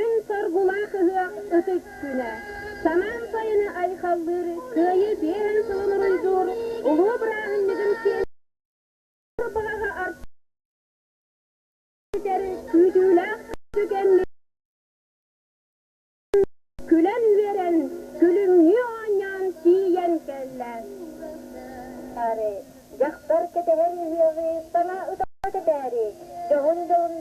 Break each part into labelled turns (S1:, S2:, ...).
S1: Бүгүн соргулаах ыһыах ытык күнэ. Самаан сайыны айхаллыыр, Кыайыы биэһин сылын уруйдуур улуу бырааһынньыгын киэн баҕаҕа артыыр күүтүүлээх түгэммит күлэн-үөрэн, күлүмнүү оонньоон тиийэн кэллэ.
S2: Аары, дьахтар кэтэһэр ыһыаҕы саҥа ытаҕа кэтээри, дьоһун-дьоһун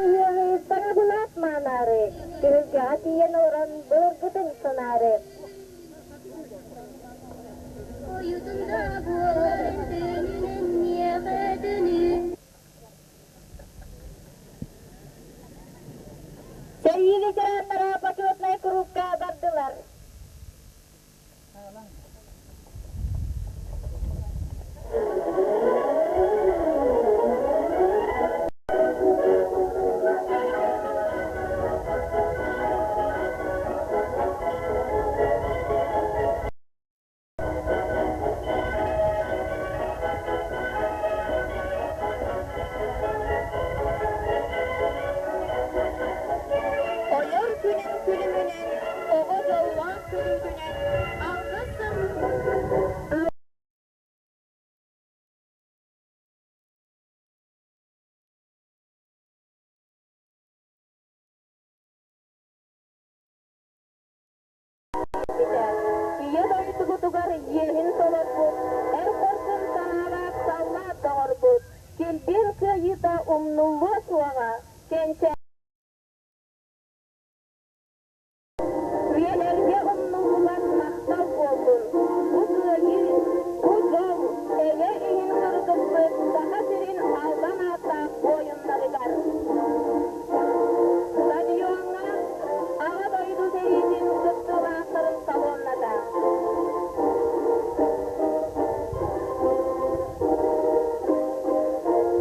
S2: ыһыаҕы саҥа былаат маанаары, түһүлгэҕэ тиийэн олорон былыргытын санаары.
S1: Ойутун да буоларын төнүнэн миэхэ төнүн.
S2: Сэрии ветераннара почетнай курукка бардылар.
S1: Ойор күнүн күлүмүнэн, оҕо дьоллоох күлүүтүнэн алгыс Ийэ дойдубутугар иэһин толорбут, эр хорсун санаалаах саллаат доҕорбут, килбиэн кыайыыта умнуллуо суоҕа, кэнчээри Үйэлэргэ умнуллубат махтал буоллун! Бу кыайыы, бу дьол, эйэ иһин кыргыспыт Саха сирин албан ааттаах буойуннарыгар! Стадиоҥҥа Аҕа дойду сэриитин кыттыылаахтарын салонната.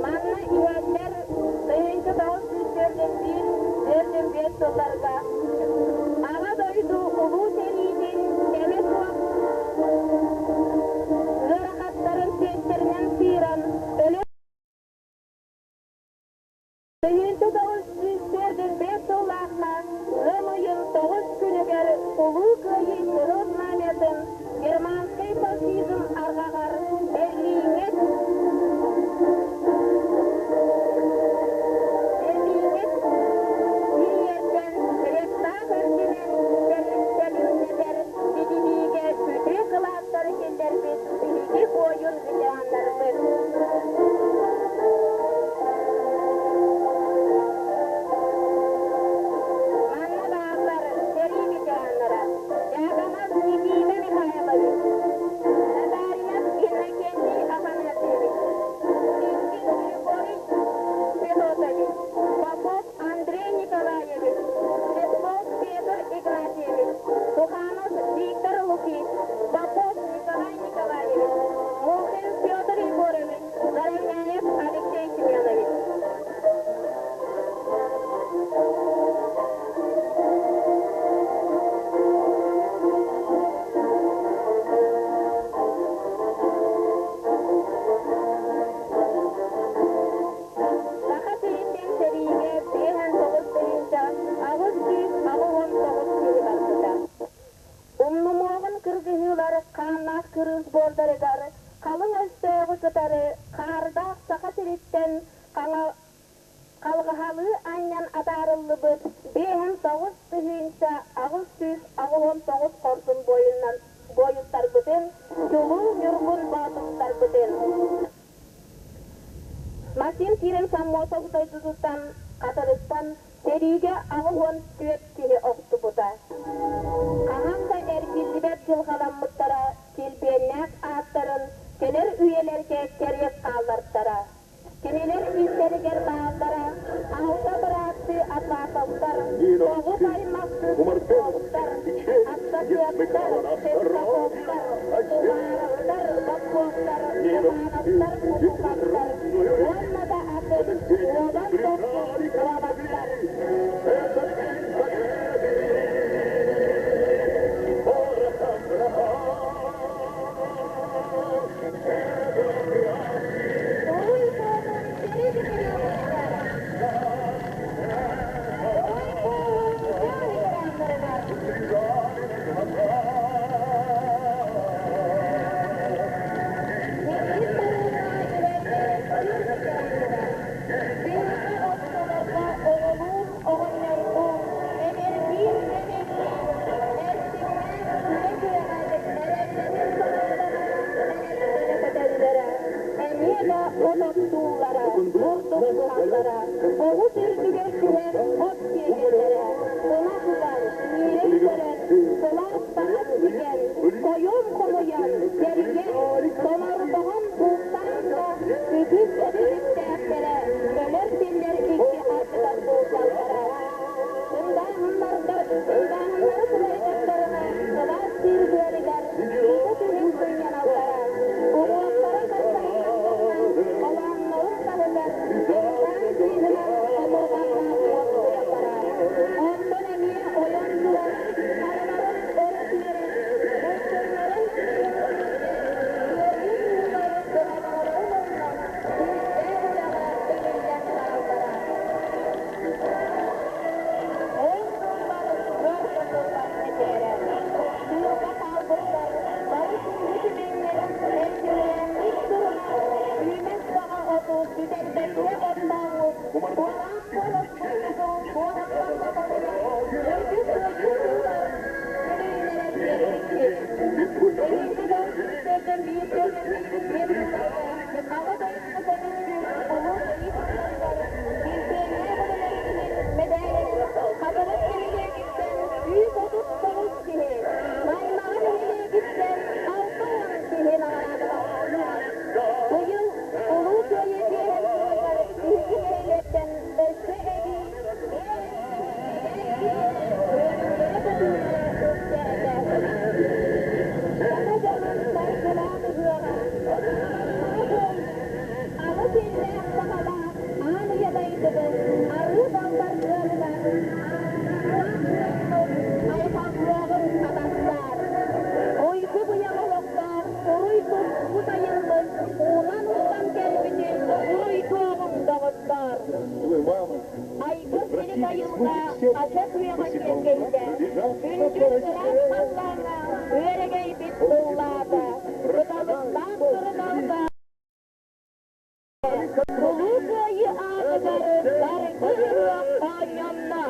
S1: Манна иһэллэр 1991-45 сылларга Аҕа дойду Улуу сэриитин кэмэ суох ыарахаттарын түөстэринэн сыыран өлө 1945 сыллаахха ыам ыйын тоҕус күнүгэр Улуу Кыайыы Кыһыл Знамятын германскай фашизм арҕаҕар Берлиҥҥэ Берлиҥҥэ тиийэртэн Рейхстаг үрдүнэн сэлиҥнэтэр ситиһиигэ үтүө кылааттары киллэрбит биһиги буойун ветераннарбыт. Манна бааллар сэрии ветераннара Дьяконов Никита Михайлович, Татаринов Иннокентий Афанасьевич, Куличкин Григорий Федотович, Попов Андрей Николаевич, Светлов Петр Игнатьевич, Суханов Виктор Лукич, Попов Николай Николаевич, Мухин Петр Егорович, Заровняев Алексей Семенович. Саха сириттэн сэриигэ 59 889 киһи барбыта. Умнумуоҕун кыргыһыылар хааннаах кырыыс буордарыгар халыҥ өстөөҕү кытары хаардаах Саха сириттэн халҕаһалыы анньан атаарыллыбыт 59 889 хорсун буойуттарбытын, чулуу ньургун боотурдарбытын Максим Кирин Саммосов дойдутуттан Хатырыктан сэриигэ 84 киһи охтубута. Хаһан да эргиллибэт дьылҕаламмыттара килбиэннээх ааттарын кэлэр үйэлэргэ кэриэс хааллартара. Кинилэр истэригэр бааллара алта бырааттыы Атласовтар, тоҕус аймахтыы Кустовтар, Астакыаптар, Шестаковтар, Уваровтар, Бобковтар, Сухановтар, Кутуковтар уонна да атын уолан тохтуур уолаттар. Уруй буолун сири бүтүнүөхтэр! көрсүһэн от тиэйэллэрэ, ынах ылан, ньирэй көрөн, сылаас таҥас тигэн, хойуом хомуйан, тэрийэн, сонордоһон бултаан да үгүс өтүрүктээхтэрэ, өлөр-тиллэр икки ардыгар сылдьаллара. Сындааһыннары сылайдахтарына сылаас сир быарыгар сыта түһэн сынньаналлара. Уҥуохтара харсаһыннахтарына холооннорун таһыгар сыллаан сыыһынан омурҕаннаах уоскуйаллара. Онтон эмиэ ойон туран харыларын өрө түһэрэн, боччумнарын кыайыы туһугар кыһалҕаларын умнан, күүстээх үлэҕэ төнүллэн бараллара. Ол сыллар ыар да сыллар этилэрэ. Тыылга хаалбыттар бары күндү түмэҥҥит, эрчимнээхтик турунар, үүмэс баҕа оту сүтэрбэккэ оттооҥҥут, кураан куоласпыккытын куораппакка хомуйан, үрдүк кыайыы туһугар үлүһүнэрэн биэрбиккит. 1941 сылларга Аҕа дойдуну көмүскүүр Улуу сэрии сылларыгар килбиэннээх үлэлэрин иһин мэдээлинэн Хатылык нэһилиэгиттэн 139 киһи, Маймаҕа нэһилиэгиттэн 60 киһи наҕараадаламмыта. Быйыл Улуу Кыайыы биэһин сылыгар биһиги нэһилиэктэн өссө эбии 5 эдэр киһилэр үөрүүлэрэ-көтүүлэрэ үксээтэ. Саха дьонун саргылаах ыһыаҕа Саха дьон алыс иллээх сахалаах аан ийэ дойдубут арыы даллар ыалыгар ааттаах ыаммыт айхаллыаҕын атастаар. Уйгу быйаҥ олохтоох уруй туску сайыммыт уунан устан кэлбитин уруйдуоҕуҥ доҕоттоор! Айгыр силик айылҕа ача күөҕэ киэргэйдэ, күндү ыраас халлааҥҥа үөрэгэйбит ыллаата, кыталыктаах кырыналга Улуу Кыайыы аатыгар баргы ыһыах оонньонно.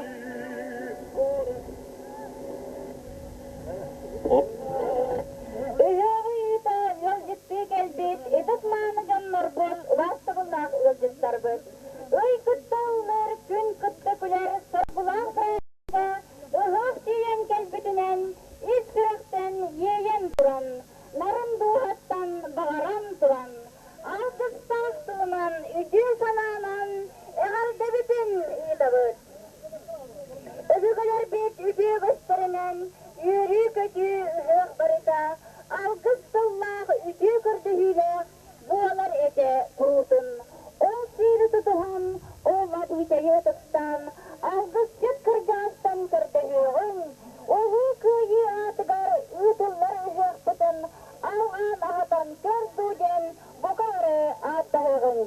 S2: Ыһыаҕы ыыта ыалдьыттыы кэлбит ытык-мааны дьоннорбут, убаастабыллаах ыалдьыттарбыт. Ый кытта ыллыыр, күн кытта күлэр соргулаах бырааһынньыкка ыһыах тиийэн кэлбитинэн ис сүрэхтэн иэйэн туран, нарын дууһаттан баҕаран туран, алгыстаах тылынан, үтүө санаанан эҕэрдэбитин ыытабыт. Өбүгэлэрбит үтүө көстөрүнэн үөрүү-көтүү ыһыах барыта алгыс тыллаах үтүө көрдөһүүлээх буолар этэ куруутун. Ол сиэри тутуһан, ол абыычайы ытыктаан, алгысчыт кырдьаҕастан көрдөһүөҕүҥ, Улуу Кыайыы аатыгар ыытыллар ыһыахпытын алҕаан аһатан көр дуу диэн бука эрэ ааттаһыаҕыҥ.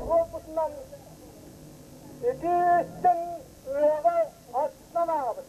S3: Корпусунан итиистэн ыаҕа астанаабыт.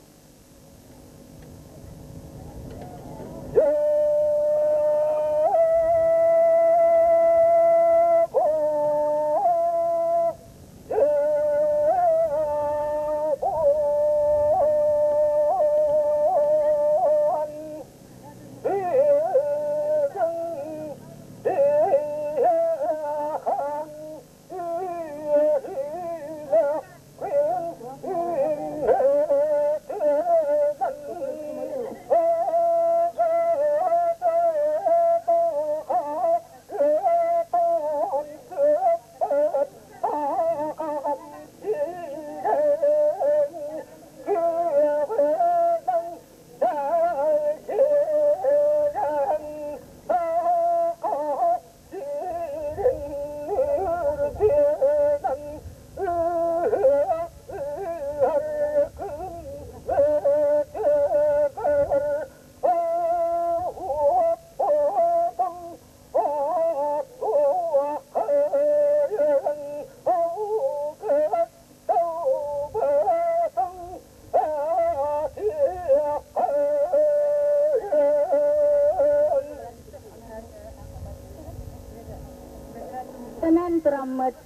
S2: Ынан тураммыт,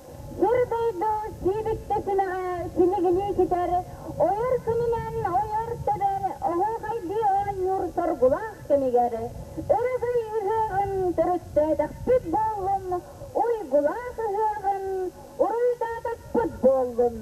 S2: сир дойду сиибиктэ симэҕэ силигилии ситэр, ойор күнүнэн ойор тэбэр, оһуохайдыы оонньуур соргулаах кэмигэр өрөгөй ыһыаҕын төрүттээтэхпит буоллун, уйгулаах ыһыаҕын уруйдаатахпыт буоллун!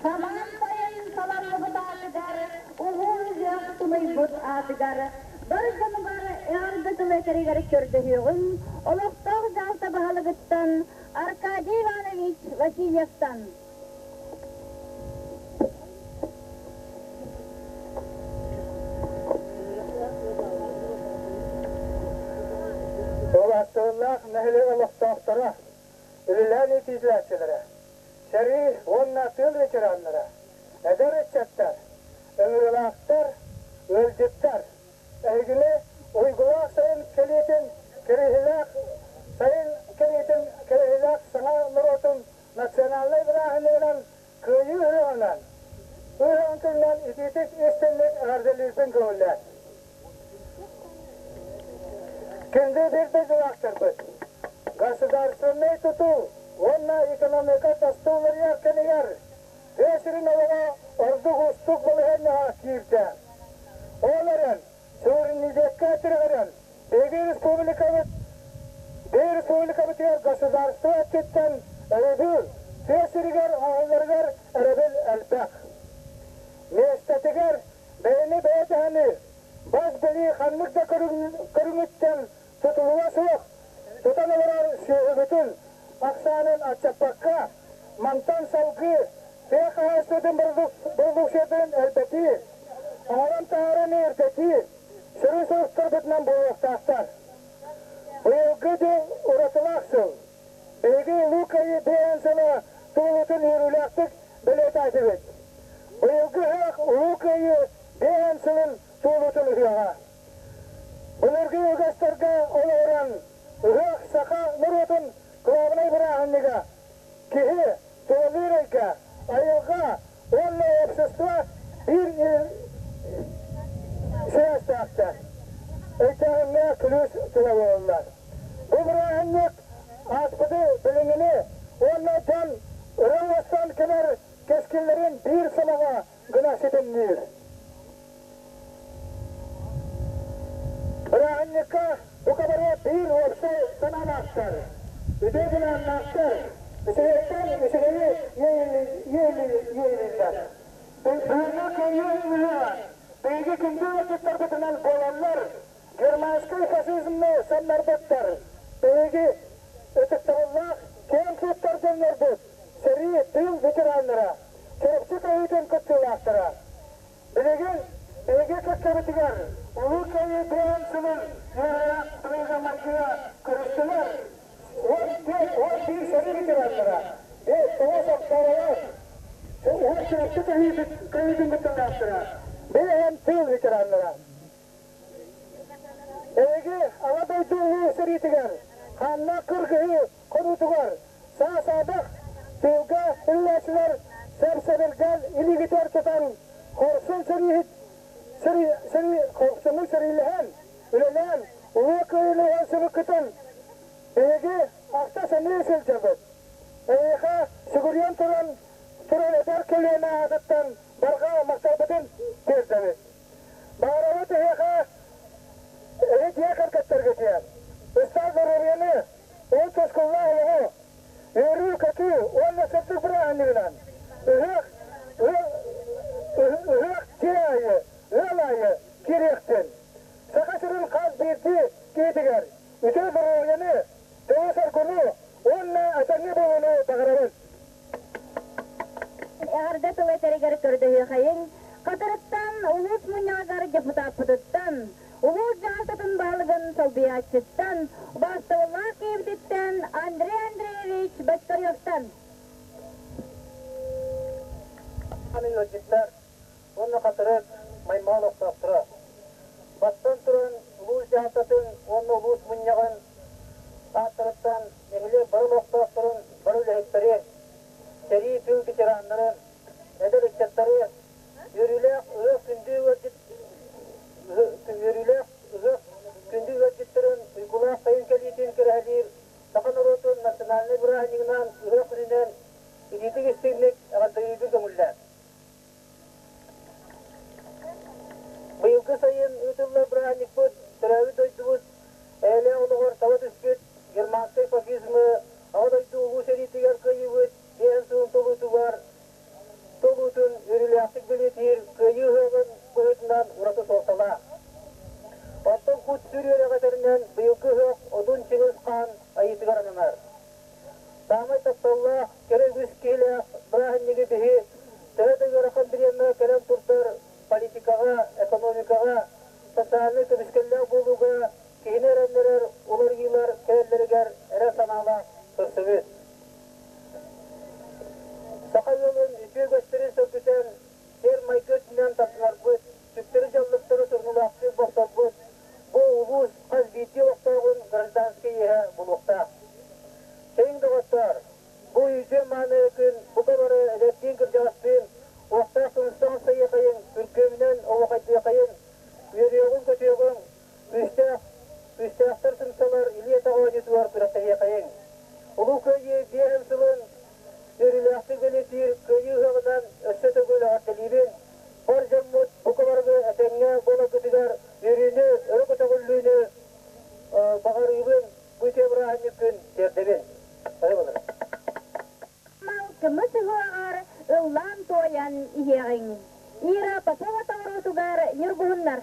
S2: Самаан сайын салаллыбыт аатыгар, улуу ыһыах тунуйбут аатыгар, бар дьонугар эҕэрдэ тыл этэригэр көрдөһүөҕүҥ олохтоох дьаһалта баһылыгыттан Аркадий Иванович Васильевтан.
S3: Улааттыылаах нэһилиэк олохтоохторо, үлэлээн иитиилээччилэрэ, сэрии уонна тыыл ветераннара, эдэр ыччаттар, ыҥырыылаахтар, ыалдьыттар, эһигини уйгулаах сайын кэлиитин, кэриэһилээх сайын кэлиитин кэрэһилээх саҥа норуотун национальнай бырааһынньыгынан Кыайыы ыһыаҕынан, ыһыаҕын күнүнэн итиитик истинник эҕэрдэлиирбин көҥүллээн. Күндү биир дойдулаахтарбыт, государственнай тутуу уонна экономика тосту уларыйар кэмигэр тыа сирин олоҕо ордук уустук балаһыанньаҕа киирдэ. Ол эрэн, суверенитекка тирэҕирэн, биһиги республикабыт биир республикабытыгар государство өттүттэн өйөбүл, тыа сиригэр оҥоһулларыгар эрэбил элбэх. Миэстэтигэр бэйэни бэйэ даһаны бас билии ханнык да көрүҥүттэн тутулуга суох тутан олорор сүөһүбүтүн ахсаанын аччаппакка, мантан салгыы тыа хаһаайыстыбатын бородууксуйатын элбэтии, оҥорон таһаарыыны үрдэтии сүрүн соруктарбытынан буолуохтаахтар. Быйылгы дьыл уратылаах сыл. Биһиги Улуу Кыайыы биэһин сыла туолуутун үөрүүлээхтик бэлиэтээтибит. Быйылгы ыһыах Улуу Кыайыы биэһин сылын туолуутун ыһыаҕа. Былыргы үгэстэргэ олоҕуран, ыһыах саха норуотун кылаабынай бырааһынньыга, киһи, тулалыыр эйгэ, айылҕа уонна общество биир сибээстээхтэр. Өйдөөһүҥҥэ күлүүс тула буолаллар. Бу бырааһынньык ааспыты билиҥҥини уонна дьон ырыа оҥостон кэлэр кэскиллэрин биир сомоҕо гына ситимниир. Бырааһынньыкка бука бары биир уопсай санаалаахтар, үтүө былааннаахтар, үчүгэйтэн үчүгэйи иэйилииллэр. Бүгүҥҥү кыайыы ыһыаҕа биһиги күндү ыалдьыттарбытынан буолаллар, германскай фашизмны самнарбыттар, биһиги ытыктабыллаах киэн туттар дьоннорбут, сэрии, тыыл ветераннара, Чурапчы көһүүтүн кыттыылаахтара. Билигин биһиги кэккэбитигэр Улуу Кыайыы биэһин сылын үөрүүлээх быһыыга-майгыга көрүстүлэр. 14 11 сэрии ветераннара, 5 октябрь уһун Чурапчы көһүүтүн кыттыылаахтара, биэһин тыыл ветераннара. Эһиги Аҕа дойду Улуу сэриитигэр ханна кыргыһыы хонуутугар саа-саадах тыылга үлэлээччилэр сэр-сэбиргэл илиигитигэр тутан хорсун сэрииһит хорсуннук сэриилэһэн, үлэлээн Улуу Кыайыыны уһансыбыккытын биһиги ахта-саныы сылдьабыт. Эһиэхэ сүгүрүйэн туран туран эдэр көлүөнэ аатыттан барҕа махталбытын тиэрдэбит. Баҕарабыт эһиэхэ эһи дьиэ кэргэттэргитигэр ыстаал доруобуйаны, ол тускуллаах олоҕу, үөрүү-көтүү уонна сырдык бырааһынньыгынан ыһыах ыһыах дьиэ аайы, ыал аайы киириэхтин. Саха сирин хас биирдии киһитигэр үтүө доруобуйаны, дьолу-соргуну уонна этэҥҥэ буолууну баҕарабын.
S2: Эҕэрдэ тыл этэригэр көрдөһүөхэйиҥ, Хатырыктан улуус мунньаҕыгар депутаппытыттан, улуус дьаһалтатын баһылыгын солбуйааччыттан, убаастабыллаах киһибититтэн Андрей Андреевич Бочкаревтан.
S3: Ыалдьыттар уонна Хатырык Маймаҕа олохтоохторо. Бастан туран улуус дьаһалтатын уонна улуус мунньаҕын ааттарыттан нэһилиэк бары олохтоохторун, бары үлэһиттэри, сэрии тыыл ветераннарын, эдэр ыччаттары үөрүүлээх ыһыах күндү ыалдьыт үөрүүлээх ыһыах күндү ыалдьыттарын уйгулаах сайын кэлиитин кэрэһэлиир саха норуотун национальнай бырааһынньыгынан ыһыах күнүнэн итиитик-истиҥник эҕэрдэлиирбин көҥүллээн. Быйылгы сайын ыытыллар бырааһынньыкпыт төрөөбүт дойдубут эйэлээх олоҕор саба түспүт германскай фашизмы Аҕа дойду Улуу сэриитигэр кыайыыбыт биэһин сылын толуутугар үтүө үгэстэрин сөргүтэн, сиэр-майгы өттүнэн тардынарбыт, түктэри дьаллыктары сорунуулаахтык бопсорбут бу улуус хас биирдии олохтооҕун гражданскай иэһэ буолуохтаах. Чэйиҥ, доҕоттоор, бу үтүө мааны күн бука бары эдэрдиин-кырдьаҕастыын уохтаах тумустаах сайыахайыҥ, күргүөмүнэн оһуохайдыахайыҥ, үөрүөҕүҥ-көтүөҕүҥ, күүстээх, күүстээхтэр сымсалар илии-атах оонньуутугар күрэхтэһиэхэйиҥ. Улуу Кыайыы биэһин сылын үөрүүлээхтик бэлиэтиир Кыайыы ыһыаҕынан өссө төгүл эҕэрдэлиибин! Бар дьоммут бука барыгы этэҥҥэ буоларгытыгар үөрүүнү, өрө көтөҕүллүүнү баҕарыыбын, бу үтүө бырааһынньык күн тиэрдэбин.
S1: Кымыс ыһыаҕар ыллаан-туойан иһиэҕиҥ. Ира Попова толоруутугар ньургуһуннар.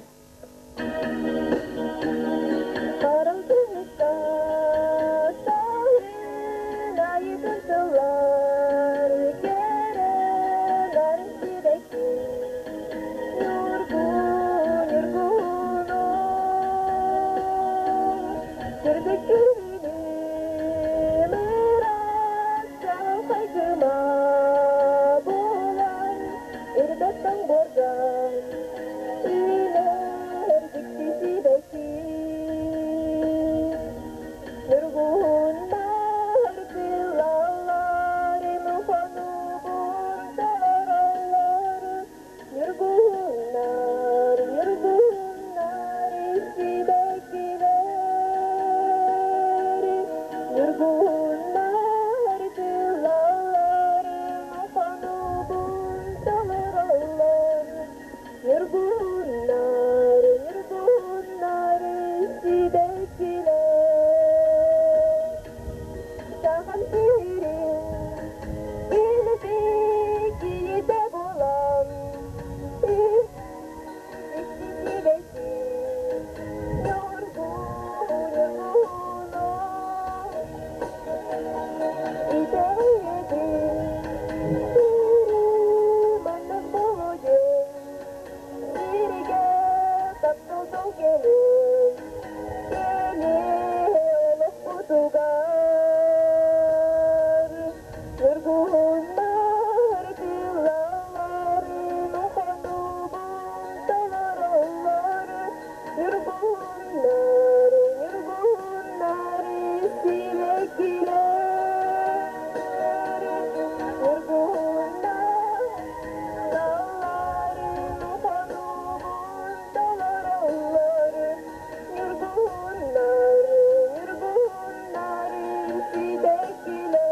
S2: Харалтыһыкка сайын айытын сыллар кэрэлэр сибэкки Ньургун, ньургуһунум сырдык күнүм ыраас чаҕылхай кыыма буолан ирбэт тоҥ буорга Үүнэр дьикти сибэкки Ньургуһуннар тыллалларын хонугун толороллор Ньургуһуннар, ньургуһуннар сибэккилэр Ньургуһуннар тыллалларын хонугун толороллор Ньургуһуннар, ньургуһуннар сибэккилэр Сахам сирин илбик киһитэ буолан Икки сибэкки ньургу ньургуһуну Итэҕэйэбин сирим маннык буолуо диэн Сиригэ таптал кэлин, кэлин олохпутугар. Ньургуһуннар тыллалларын хонугун толороллор. Ньургуһуннар, ньургуһуннар сибэккилэр. Ньургуһуннар Далларын хонугун толороллор, Ньургуһуннар, ньургуһуннар сибэккилэр.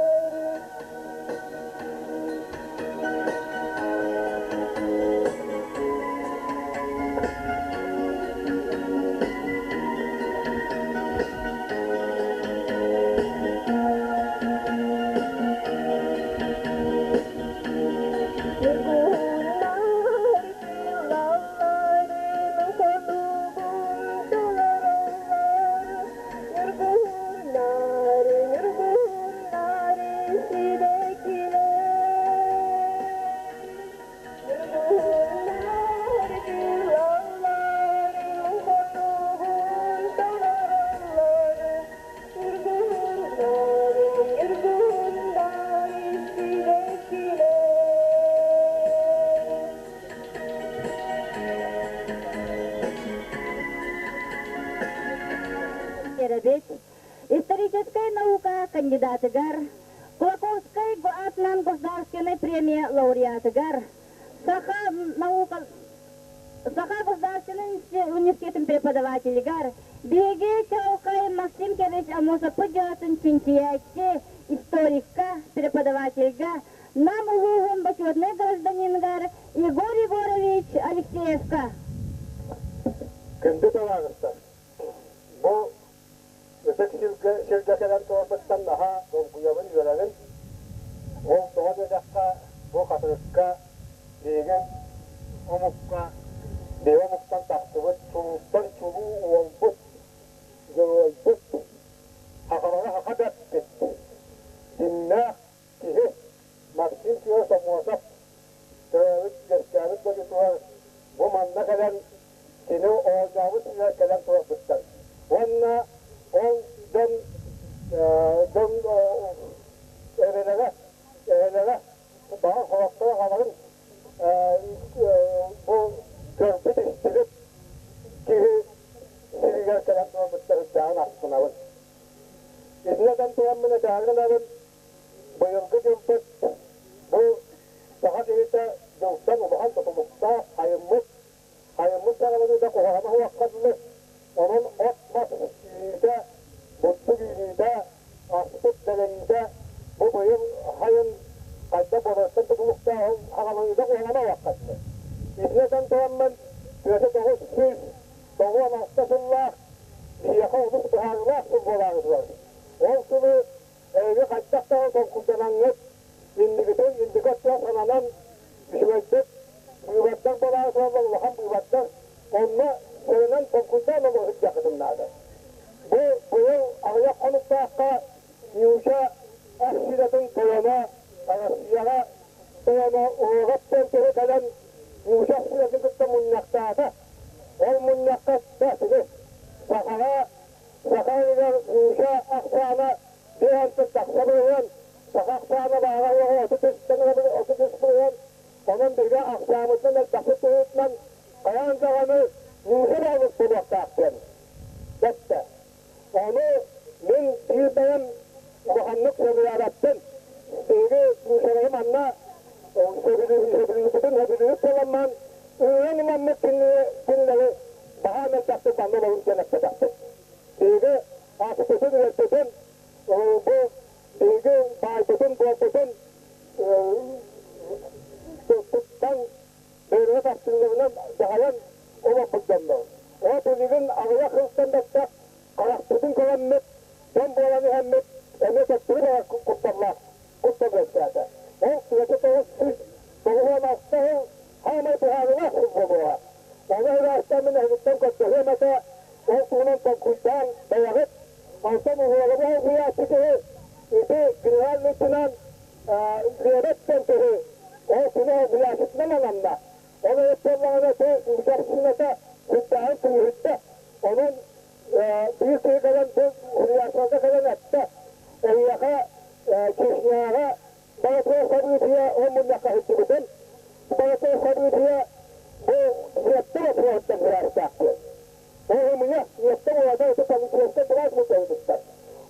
S2: Ньургуһуннар тыллалларын хонугун толороллор, Ньургуһуннар, ньургуһуннар сибэккилэр. Ньургуһуннар тыллалларын хонугун толороллор, Ньургуһуннар, ньургуһуннар сибэккилэр.
S1: Эрэбит историческай наука кандидатыгар, Кулаковскай аатынан государственнай премия лауреатыгар, Саха наука Саха государственнай университетын преподавателигэр, биһиги чаҕылхай Максим Кевич Аммосовпут дьыалатын чинчийээччи, историкка, преподавательга, Нам улууһун бочуотунай гражданиныгар Егор Егорович Алексеевка.
S3: Күндү табаарыстар, бу ытык сиргэ кэлэн турарбыттан наһаа долгуйабын, үөрэбин. Ол тоҕо диэтэххэ, бу Хатырыкка биһиги омукка, биһи омуктан тахсыбыт чулууттан чулуу уолбут, геройбут, сахалары саха дэппит, дьиҥнээх киһи Максим Киров Аммосов төрөөбүт, үөскээбит дойдутугар бу манна кэлэн кини оонньообут сиригэр кэлэн турарбыттар. Уонна ол дьон дьон эбэлэрэ, эһэлэрэ баҕа улахан холохторо аҕаларын бу көрбүт-истибит киһи сиригэр кэлэн турарбыттарыттааҕын астынабын. Итинэн тураммын этээри гынабын, быйылгы дьылбыт бу саха киһитэ дьылтан улахан тутулуктаах айыммыт Хайыммыт саҕаланыыта куһаҕана суохха дылы, онон от-мас үүнүүтэ, бурдук үүнүүтэ, аспыт дэлэйиитэ бу быйыл хайын хайдах буоларыттан тутулуктааҕын хаҕаланыыта куһаҕана суохха дылы. Итини этэн тураммын, 1996 сыллаах биһиэхэ олус быһаарыылаах сыл буолаары турар. Ол сылы эһиги хайдах даҕаны толкуйданаҥҥыт, иннигитин инники өттүгэр сананан үчүгэйдик быыбардар балаҕа тураллар улахан быыбардар онно сэрэнэн толкуйдаан олоро сылдьыаххытын наада. Бу быйыл аҕыйах хонуктаахха Ньууча Ахсидатын тойоно Арассыйаҕа тойоно Уһугап диэн кэлэн Ньууча Ахсидатын кытта мунньахтаата. Ол мунньахха сини сахаҕа саха ыйыгар Ньууча ахсаана биэһэнтэн тахса бырыһыан Саха ахсаана баара уоҕа 33-тэн 33 бырыһыан, онон биһиги ахсааммытынан элбэхпит быһыытынан хайаан даҕаны нууча баһылык буолуохтаах диэн эттэ. Ону мин биир бэйэм улаханнык сөбүлээбэппин. Биһиги нуучалары манна сөбүлүүрбүтүн сөбүлүүр буоламман ыыран ымаммыт кинилэри баһаам элбэхтик манна олорун диэн эппэтэхпит. Биһиги аспытын-үөрбүтүн бу биһиги баайбытын-дуолбутун туттан бэйэбит астыыларынан дьаһайан олорбут дьоннор. Ол билигин аҕыйах сылтан бэттэх харахпытын көрөммүт, дьон буолан иһэммит эмиэ төттөрү барар кутталлаах куттал үөскээтэ. Ол 1996 сыл хаамай быһаарыылаах сыл буолуоҕа. Ону ыраастаан мин эһигиттэн көрдөһүөм этэ, ол туһунан толкуйдаан бэйэҕит Онтон уһуоҕуба уһуйааччы киһи ити генерал лейтенант Лебедь диэн киһи ол кини уһуйааччытынан ананна. Ол эбит буоллаҕына ити үгэхсинэтэ сүрдээҕин күүһүрдэ. Онон биир киһи кэлэн бу уһуйааччыларга кэлэн эттэ. Эйиэхэ Чечняҕа Балатон событие ол мунньахха сылдьыбытын, Балатон событие бу Ньиэптэ боппуруоһуттан быраастаах диэн. Ол ымыйах Ньиэптэ уолата ити полицейскай былаас мунньаҕытыттан.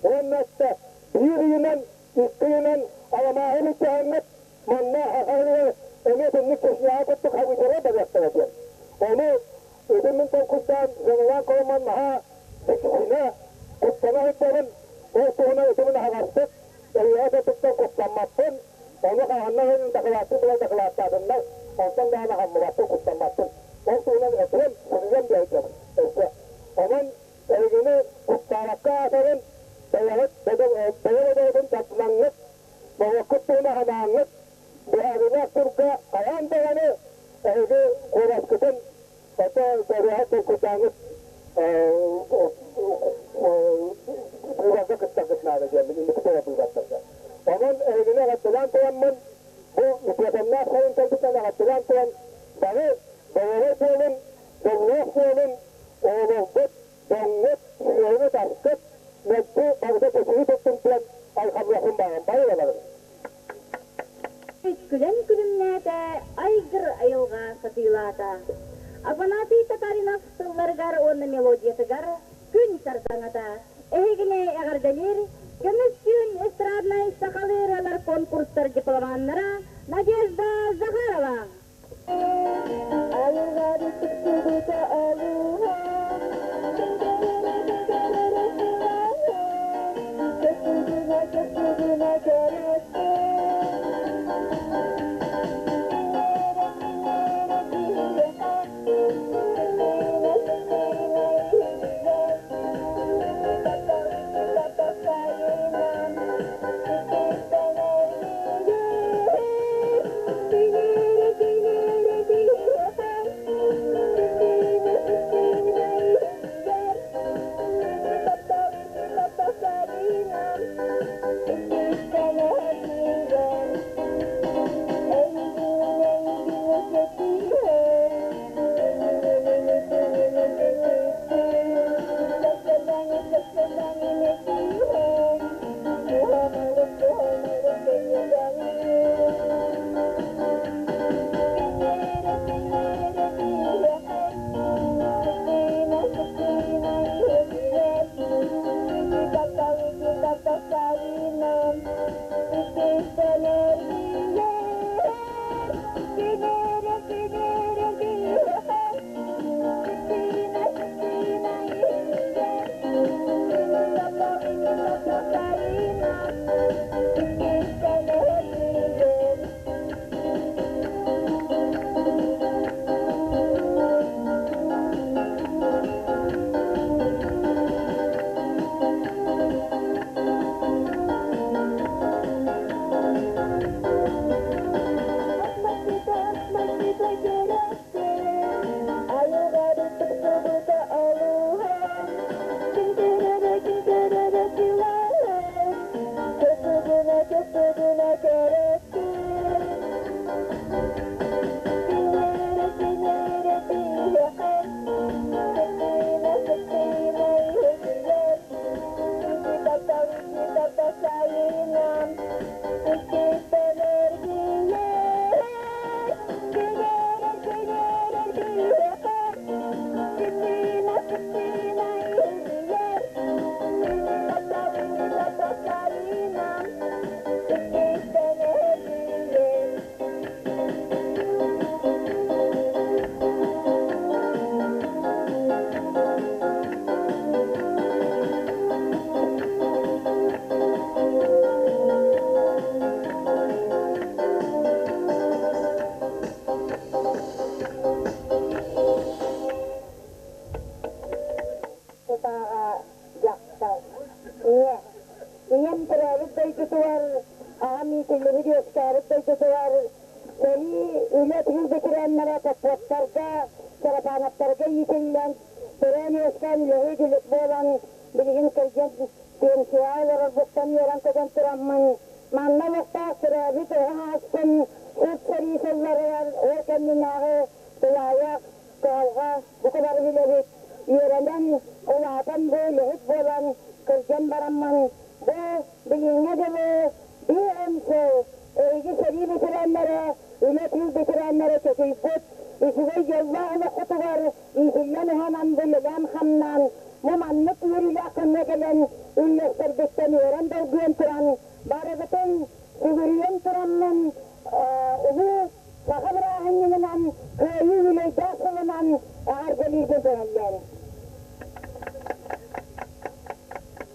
S3: Уонна эттэ, биир ыйынан, икки ыйынан аламааһын илдьэһэммит, манна хахайыгар эмиэ итинник Чечняҕа курдук хабыыталар барыахтара диэн. Ону ити мин толкуйдаан, дьаҥылаан коломмон наһаа дьиксинэ, куттана сылдьабын, ол туһунан ити мин аһаҕастык Эйиэхэ да туттан куттаммаппын, ону хаһанна иһин дакылааттыы буолан дакылааттаатыннар, онтон даҕаны аһаммыбаппын, куттаммаппын. Ол туһунан этиэм, суруйуом диэбитим өссө. Онон эһигини куттаабакка аатарын, бэйэҕит бэйэ-бэйэҕитин тардынаҥҥыт, норуоккут туһун аһымааҥҥыт, быһаарыылаах турга хайаан даҕаны эһиги куоласкытын Ото доруоһа толкуйдааҥҥыт быыбарга кыттаргыт наада диэммин инники тура быыбардарга. Онон эһигини эҕэрдэлээн тураммын, бу үтүөкэннээх сайын кэлбитинэн эҕэрдэлээн туран бары доруобай буолун, дьоллоох буолун, оҕолоргут, дьоҥҥут, сүөһүгүт-аскыт мэлдьи барыта чэчири туттун диэн айхаллыахпын баҕарабын. Бары ылаларын.
S1: Күлэн күлүмнээтэ, айгыр айылҕа сатыылаата. Афанасий Татаринов тылларыгар уонна мелодиятыгар күн сардаҥата эһигини эҕэрдэлиир Көмүс түүн эстраднай сахалыы ырыалар конкурстар дипломаннара Надежда Захарова.
S2: Айылҕа тупсубута алуһа, Көстүгүнэ, көстүгүнэ кэрэттин. Тутааҕа дьахтар. Ийэ. Ийэм төрөөбүт дойдутугар, аҕам иитиллибит үөскээбит дойдутугар сэрии, үлэ тыыл бэтэрээннэрэ Попповтарга, Чарапановтарга иитиллэн, төрөөн-үөскээн үлэһит үлүк буолан, билигин кырдьан пенсияҕа олорорбуттан үөрэн-көтөн тураммын, манна олохтоох төрөөбүт оҕо ааспын сут сэрии сылларыгар ол кэннинээҕи тулаайах, кыһалҕа бука бары билэбит, үөрэнэн, улаатан бу үлэһит буолан, кырдьан бараммын, бу билиҥҥэ дылы биир сыл эһиги сэрии бэтэрээннэрэ, үлэ-тыыл бэтэрээннэрэ чочуйбут үчүгэй дьоллоох олоххутугар иитиллэн уһанан бу үлэлээн-хамнаан, бу маннык үөрүүлээх күҥҥэ кэлэн үллэстэрбиттэн үөрэн долгуйан туран, барыбытын сүгүрүйэн тураммын улуу Саха бырааһынньыгынан Кыайыы үбүлүөйдээх сылынан эҕэрдэлииргэ көһөллөр.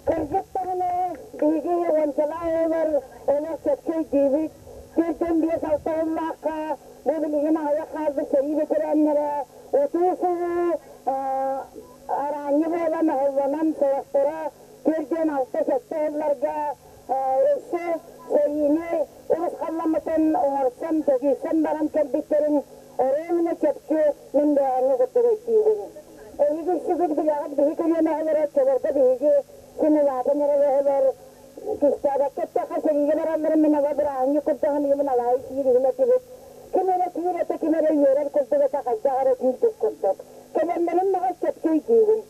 S2: Кырдьык даҕаны, биһиги уончалаах оҕолор олох чопчу өйдүүбүт, 45-6 сыллаахха бу билигин аҕыйах хаалбыт сэрии бэтэрээннэрэ утуу-субуу араанньы буолан оһоллонон сорохторо 46-7 сылларга өссө сэриини урусхалламмытын оҥорсон, төгүйсэн баран кэлбиттэрин оруобуна чопчу мин бэҕэҥҥэ курдук өйдүүбүн. Эһиги үксүгүт билэҕит биһи көлүөнэһэлэр оччолорго биһиги син улаатан эрэр оҕолор кистээбэккэ эттэххэ сэриигэ баралларын мин ала бырааһынньык курдук саныыбын алаайы сиир иһин этибит. Ким эрэ түүр этэ, ким эрэ үөрэр курдук этэ, хайдах эрэ түүрбүт курдук. Кэлэллэрин маҕас чопчу өйдүүбүн.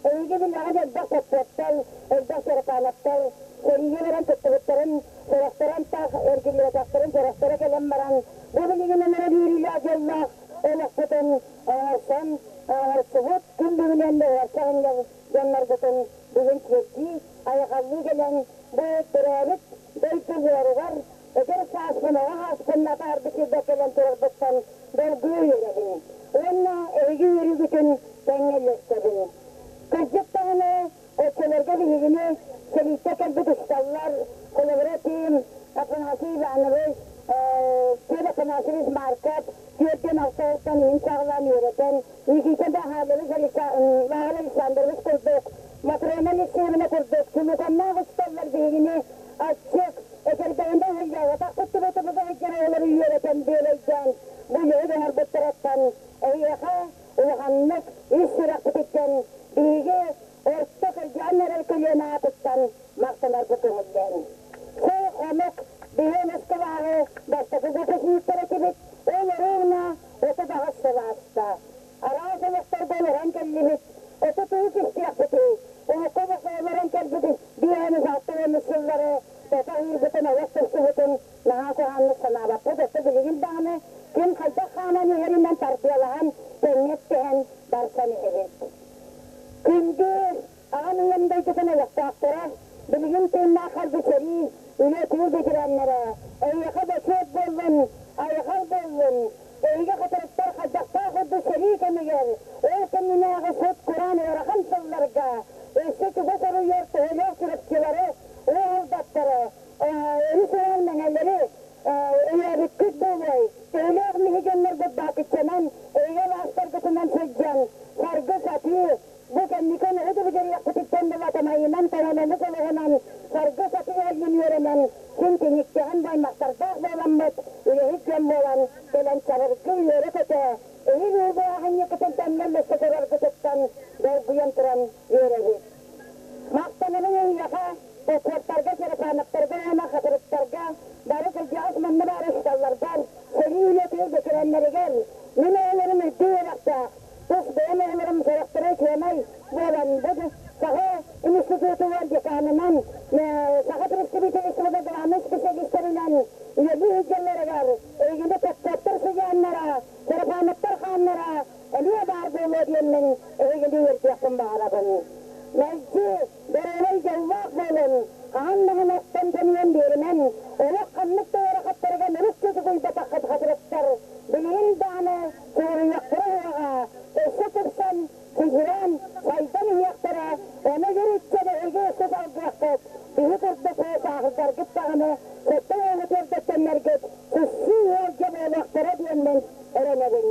S2: Эһиги билэҕит элбэх соппуоттар, элбэх чарапаанаттар сэриигэ баран кыттыбыттарын, сорохторо антах эргиллибэтэхтэрин сорохторо кэлэн баран, бу билигин ынырык үөрүүлээх дьоллоох олохпутун оҥорсон, оҥорсубут, күн бүгүнэн оҥорсо сылдьар дьоннорбутун бүгүн чиэстии, айхаллыы кэлэн, бу төрөөбүт дойду буоругар эдэр сааспын, оҕо сааспын атаарбыт сирбэр кэлэн турарбыттан долгуйа үөрэбин уонна эһиги үөрүүгүтүн тэҥҥэ үллэстэбин. Кырдьык даҕаны, оччолорго биһигини сэрииттэ кэлбит учууталлар, холобура, Тим Афанасий Иванович, Петр Афанасьевич Марков 46 сылтан иһин саҕалаан үөрэтэн, Никита Баһаалович Лаҕар Александрович курдук, Матрена Алексеевна курдук чулуканнаах учууталлар биһигини аччык, этэрбэһинэ сылдьаҕатах кыттыбытыбыт сылдьар оҕолору үөрэтэн бүөлэйдээн бу үлэһит оҥорбуттарыттан эһиэхэ улаханнык ис сүрэхпититтэн биһиги орто кырдьан эрэр көлүөнэ аатыттан махтанарбыт көҥүллээн. Сыл хонук биһи Москваҕа бастакы выпускниктар этибит, ол оруобуна 38 сыл ааста. Араас олохторго олорон кэллибит, отут үс истиэхпитий, урукку олоххо олорон кэлбит биэһин 60 сыллары тото ыырбытын, олох тупсубутун наһаа куһаҕаннык санаабаппыт. Өссө билигин даҕаны ким хайдах хааман иһэринэн тардыалаһан, тэҥҥэ эттэһэн барсан иһэбит. Күндү аҕам ийэм дойдутун олохтоохторо, билигин тыыннаах харгы сэрии, үлэ тыыл бэтэрээннэрэ, эйиэхэ бочуот буоллун, айхал буоллун! Онон эйэ лаастаргытынан сылдьан, саргы сатыы, бу кэнникэн өһү билиэхпититтэн былатамайынан таҥанамыт олоҕунан саргы сатыы эргин үөрэнэн, син тиниктэһэн баймахтардаах буоламмыт, үлэһит дьон буолан, кэлэн чаҕыргы үөрэ-көтө, эһиил уолбуһаахынньыккытын тэҥҥэ үллэстэ тураргытыттан долгуйан туран үөрэбит. Махтанабын эйиэхэ, Попуоттарга, Черепановтарга уонна Хатырыктарга бары кырдьаҕас манна баар учууталларбар, сэрии үлэтигэр бэтэрээннэригэр, мин оҕолорум үрдүк үөрэхтээх, тус бэйэм оҕолорум сорохторо учуонай буолан, бу Саха институтугар деканынан, Саха представительствота главнай специалистарынан үлэлии сылдьалларыгар эйигини Попуоттар сыдьааннара, Черепановтар хааннара эмиэ баар буолуо диэммин эһигини үөрдүөхпүн баҕарабын. Мэлдьи Доруобай дьоллоох буолун, хаһан даҕаны охтон тэнийэн биэримэн, олох ханнык да ыарахаттарга мөлүк чочугуйбатаххыт хатырыктар, билигин даҕаны суоруйуохтара уоҕа, өссө тупсан, чэчирээн, сайдан иһиэхтэрэ, ону үр ыччат эһиги өссө салгыаххыт, биһи курдук сааһырдаргыт даҕаны сэттэ уону түөрдэттэннэргит сыссыы ыалдьа буолуохтара диэммин эрэнэбин.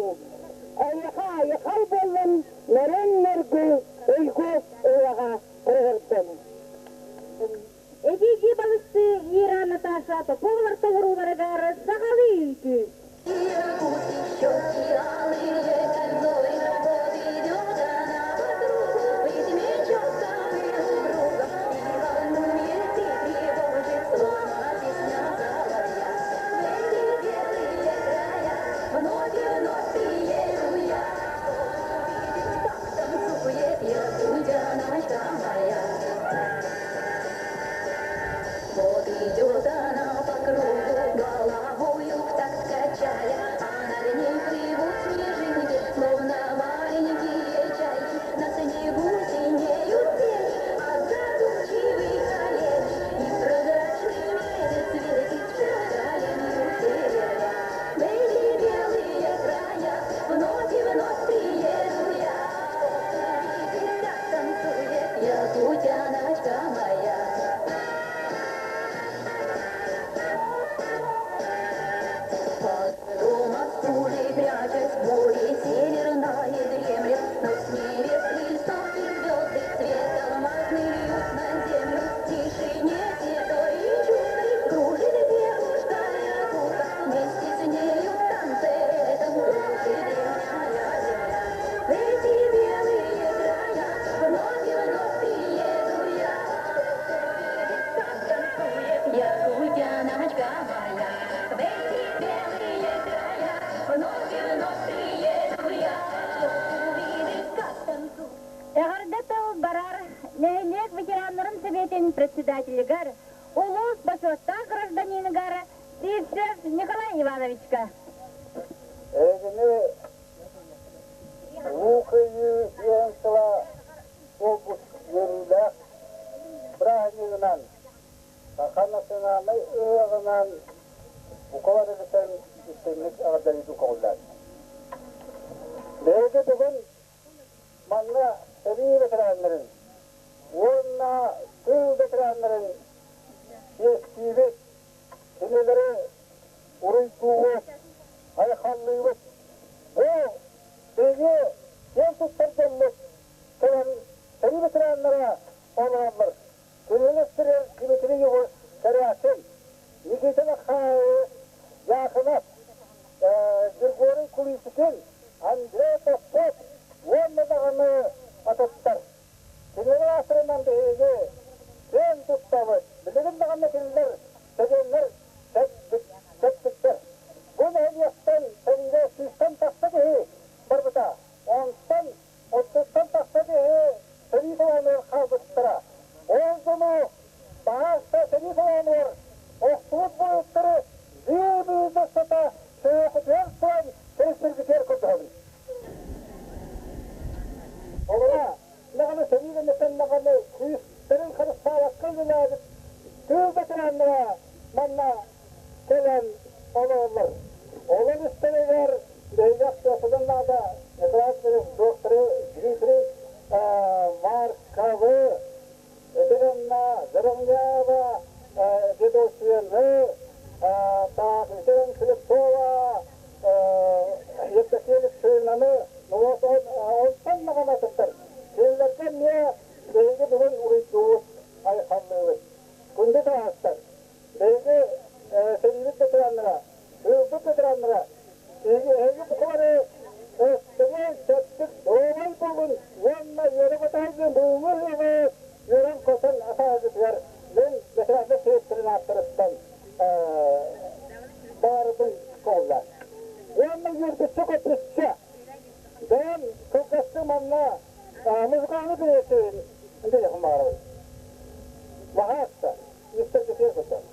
S2: Эйиэхэ айхал буоллун, нөрүөн нөргү, уйгу Ылаҕа кыргырдым.
S1: Эдьиийдии балыстыы Ира Наташа Поповалар толорууларыгар сахалыы үҥкүү.
S4: Вот идет она по кругу, головою в такт качая, а над ней плывут снежинки, словно маленькие чайки. На снегу синеют тени от задумчивых оленей, и прозрачный месяц светит широко севера. В эти белые края вновь и вновь приеду я, увидеть, как танцует якутяночка моя. По мосту прячась в море северное дремлет, но с небес высоких звезды свет алмазный льют на землю. В тишине седой и чудной кружит девушка якутка, вместе с нею в танце этом кружит древняя земля. В эти белые края вновь и вновь приеду я, чтоб увидеть, как танцует якутяночка моя. В эти белые края вновь и вновь приеду я, чтоб увидеть, как танцует.
S1: Эҕэрдэ тыл барар нэһилиэк ветераннарын сэбиэтин председателигэр, улуус бочуоттаах гражданиныгар Сивцев Николай Ивановичка.
S3: Эһигини Улуу Кыайыы диэн сыла буолбут үөрүүлээх бырааһынньыгынан, Саха национальнай ыһыаҕынан бука барыгытын истиҥник эҕэрдэлиибин көҕүллээтим. Биһиги бүгүн манна сэрии ветераннарын уонна тыыл ветераннарын чиэстиибит, кинилэри уруйдуубут, айхаллыыбыт. Бу биһиги киэн туттар дьоммут кэлэн сэрии ветераннара олороллор. Кинилэр Дмитрий Корякин, Никита Михайлов, Якунов, Григорий Кулисикин, Андрей Попов уонна даҕаны атыттар. Кинилэр аатырынан биһиги киэн туттабыт. Билигин даҕаны кинилэр чэгиэннэр чэппиттэр. Бу нэһилиэктэн сэриигэ сүүстэн тахса киһи барбыта. Онтон оттуттан тахса киһи сэрии толоонугар хаалбыттара. Ол дьону баһаалыста сэрии толоонугар охтубут буойуттары биир-биир сата сөйөхүтүгэр туран кэриспиттэрэ. үөрбүччэ-көппүччэ. Бэйэм кылгастык манна музыканы билээччибин диэхпин баҕарабын. Баһаалыста, истэргитигэр курдук.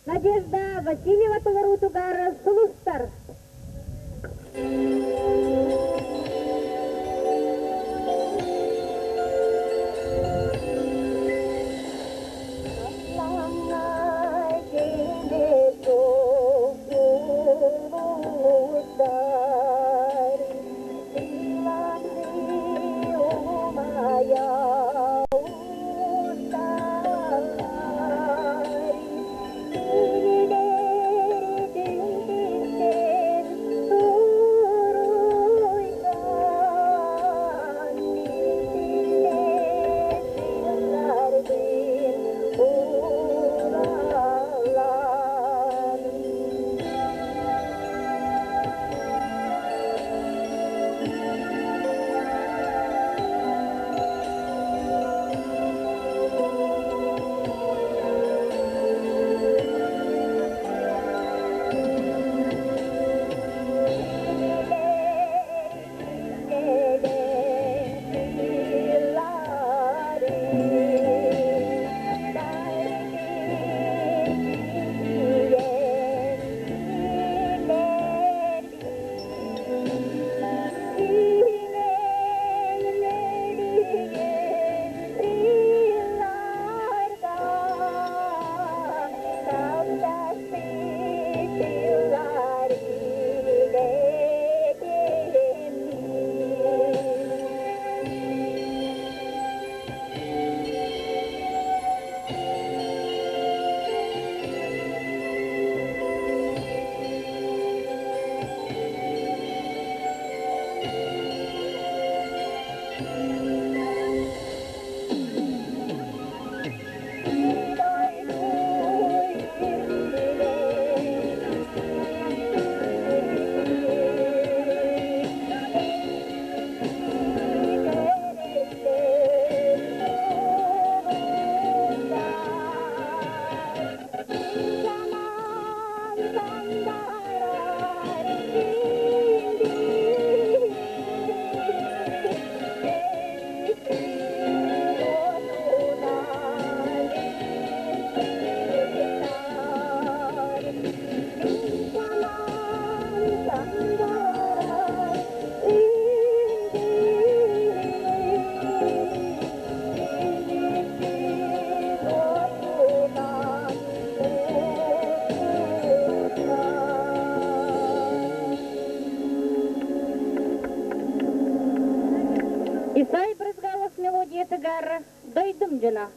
S1: Надежда Васильева толоруутугар сулустар. Исай Брызгалов мелодиятыгар дойдум дьоно.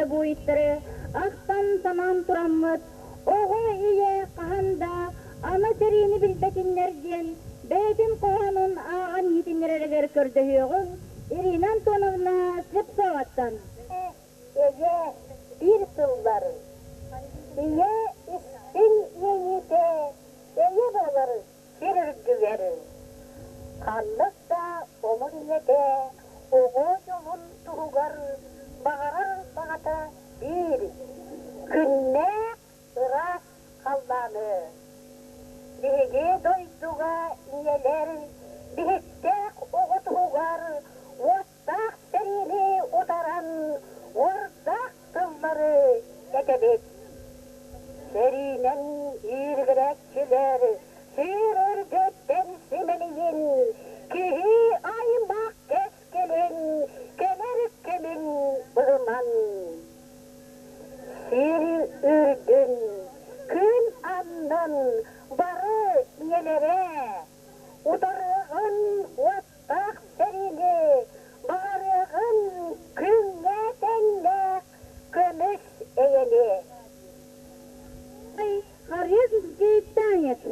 S1: сэттэ буойуттары ахтан-санаан тураммыт, оҕо ийэ хаһан да аны сэриини билбэтиннэр диэн бэйэтин хоһоонун ааҕан иһитиннэрэригэр көрдөһүөҕүҥ Ирина Антоновна Слепцоваттан.
S2: Эйэ биир сыллар, ийэ истиҥ иэйиитэ эйэ буолар сир үрдүгэр. Ханнык да омук ийэтэ оҕо дьолун туһугар баҕарар баҕата биир, күннээх ыраас халлааны. Биһиги дойдуга ийэлэр биһиктээх оҕо туһугар уоттаах сэриини утаран уордаах тыллары этэбит. Сэриинэн ииргирээччилэр сир үрдүттэн симэлийин, киһи аймах кэскилин кэлэр кэмин быһыман. Сир үрдүн, күн аннын бары ийэлэрэ утарыаҕын уоттаах сэриини, баҕарыаҕын күҥҥэ тэҥнээх көмүс эйэни.
S1: Хорезмский танец.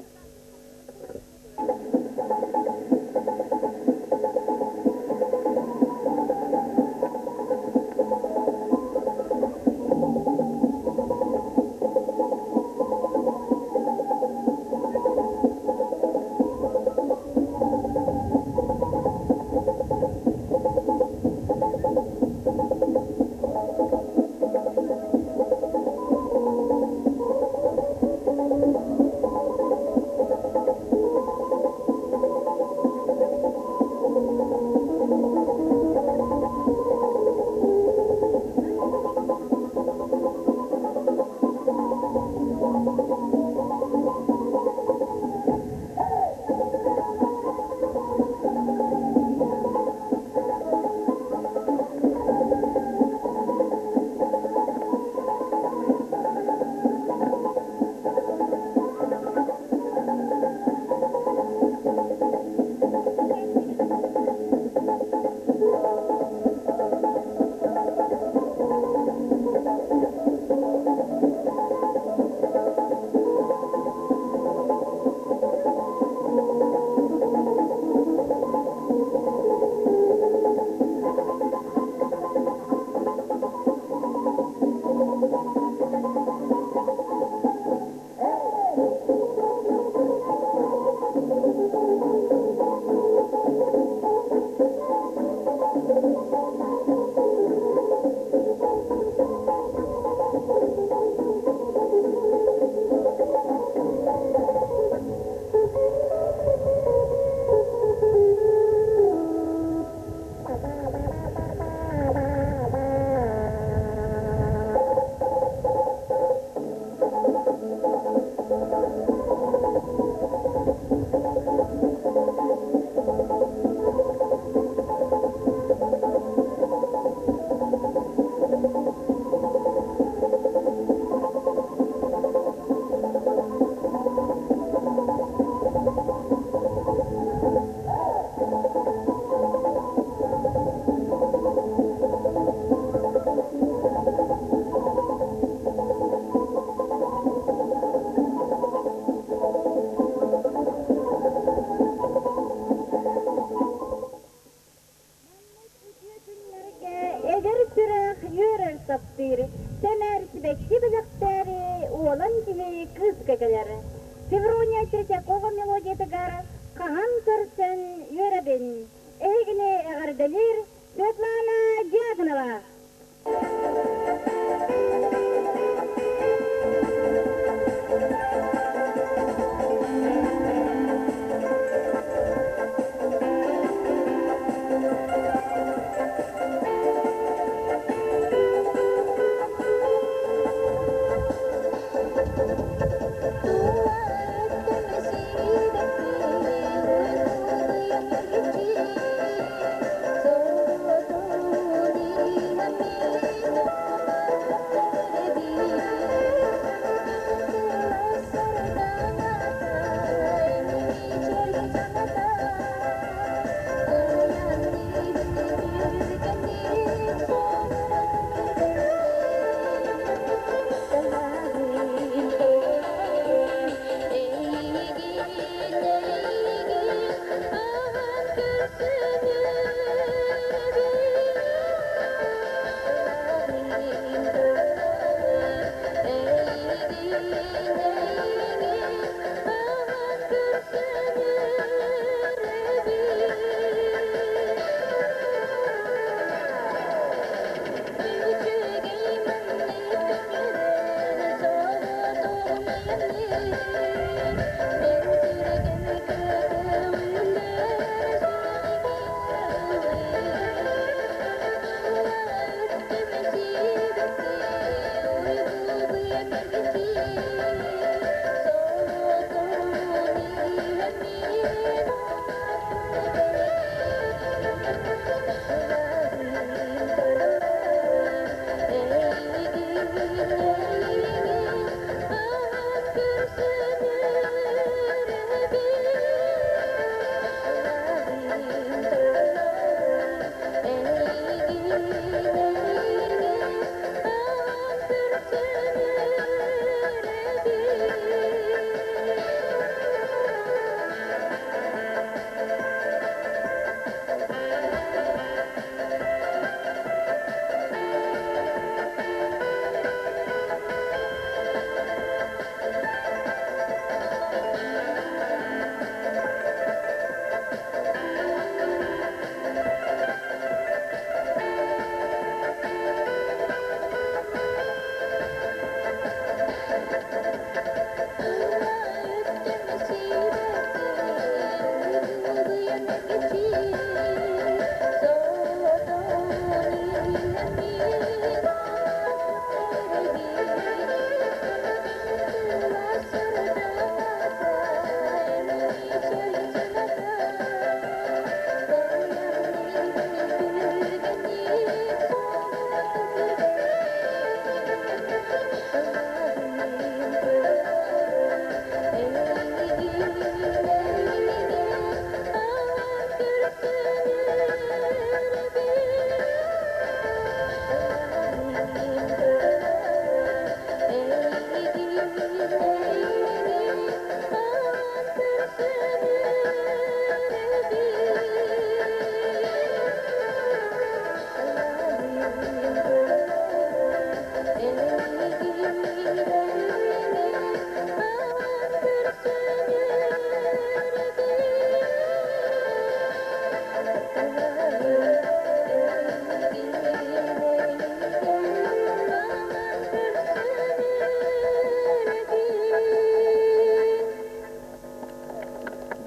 S1: Эдэр сүрэх үөрэр таптыыр, сэмээр сибэкки бэлэхтээри уолан киһи кыыска кэлэр. Феврония Третьякова мелодиятыгар хаһан көрсөн үөрэбин. Эһигини эҕэрдэлиир Светлана Дьяконова.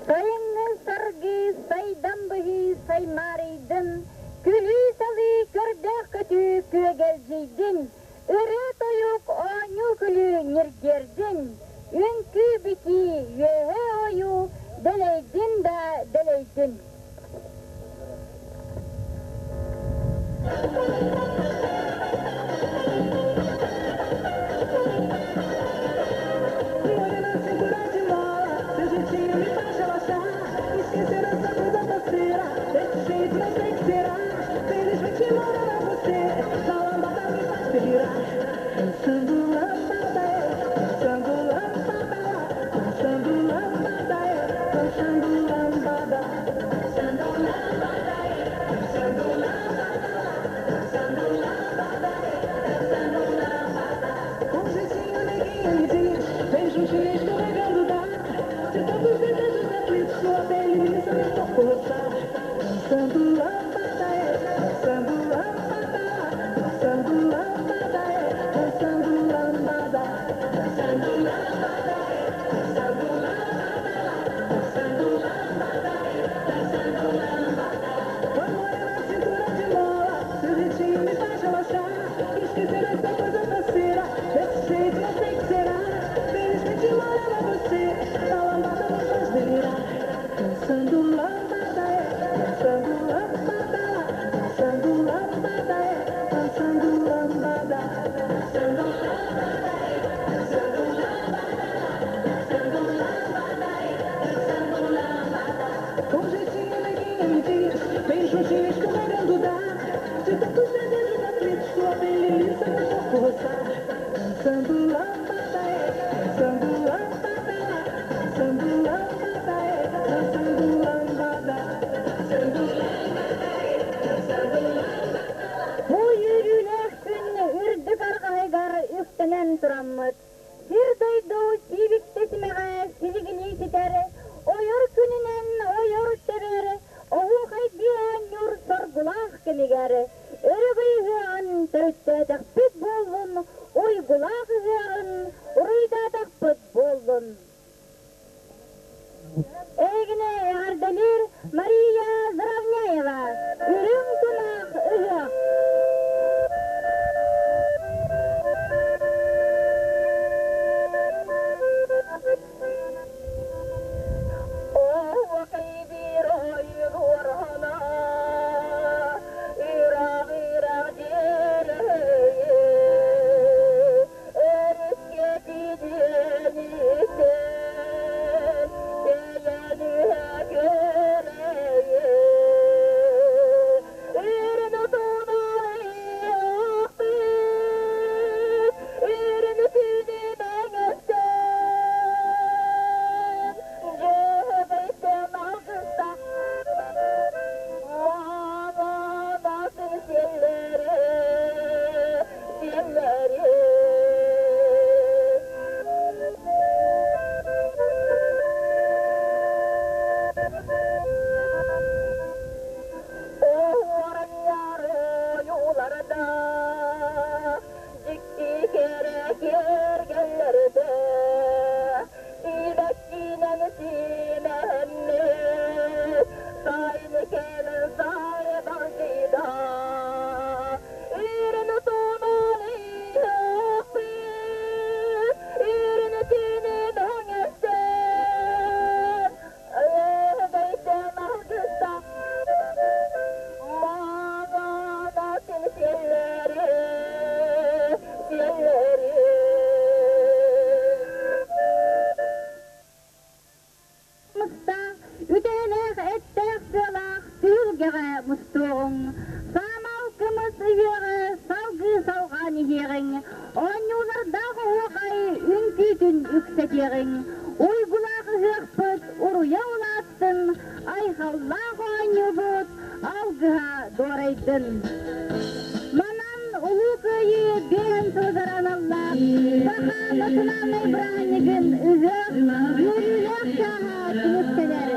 S2: Сайыҥҥы саргы сайдам быһыы саймаарыйдын, күлүү-салыы көрдөөх көтүү күөгэлдьийдин, ырыа-тойук оонньуу-күлүү ньиргиэрдин, үҥкүү-битии үөһэ ойуу дэлэйдин да дэлэйдин. Бу үөрүүлээх күн үрдүк арҕаһыгар үктэнэн тураммыт, сир-дойду сиибиктэ симэҕэ силигилии ситэр, ойор күнүнэн ойор тэбэр, оһуохайдыы оонньуур соргулаах кэмигэр өрөгөй ыһыаҕын төрүттээтэхпит буоллун, уйгулаах ыһыаҕын уруйдаатахпыт буоллун.
S1: буоллун! Эһигини эҕэрдэлиир Мария Заровняева, Үрүҥ тунах ыһыах! Мустаах, үтүөлээх, эттээх сыалаах түһүлгэҕэ мустуоҕуҥ, саамал кымыс ыһыаҕы салгыы салҕаан иһиэҕиҥ, оонньуулардаах оһуохай үҥкүүтүн үксэтиэҕиҥ, уйгулаах ыһыахпыт уруйа улааттын, айхаллаах оонньуубут алгыһа дуорайдын. Манан Улуу Кыайыы биэһин сылыгар аналлаах Саха национальнай бырааһынньыгын ыһыах үөрүүлээх чааһа түмүктэнэр.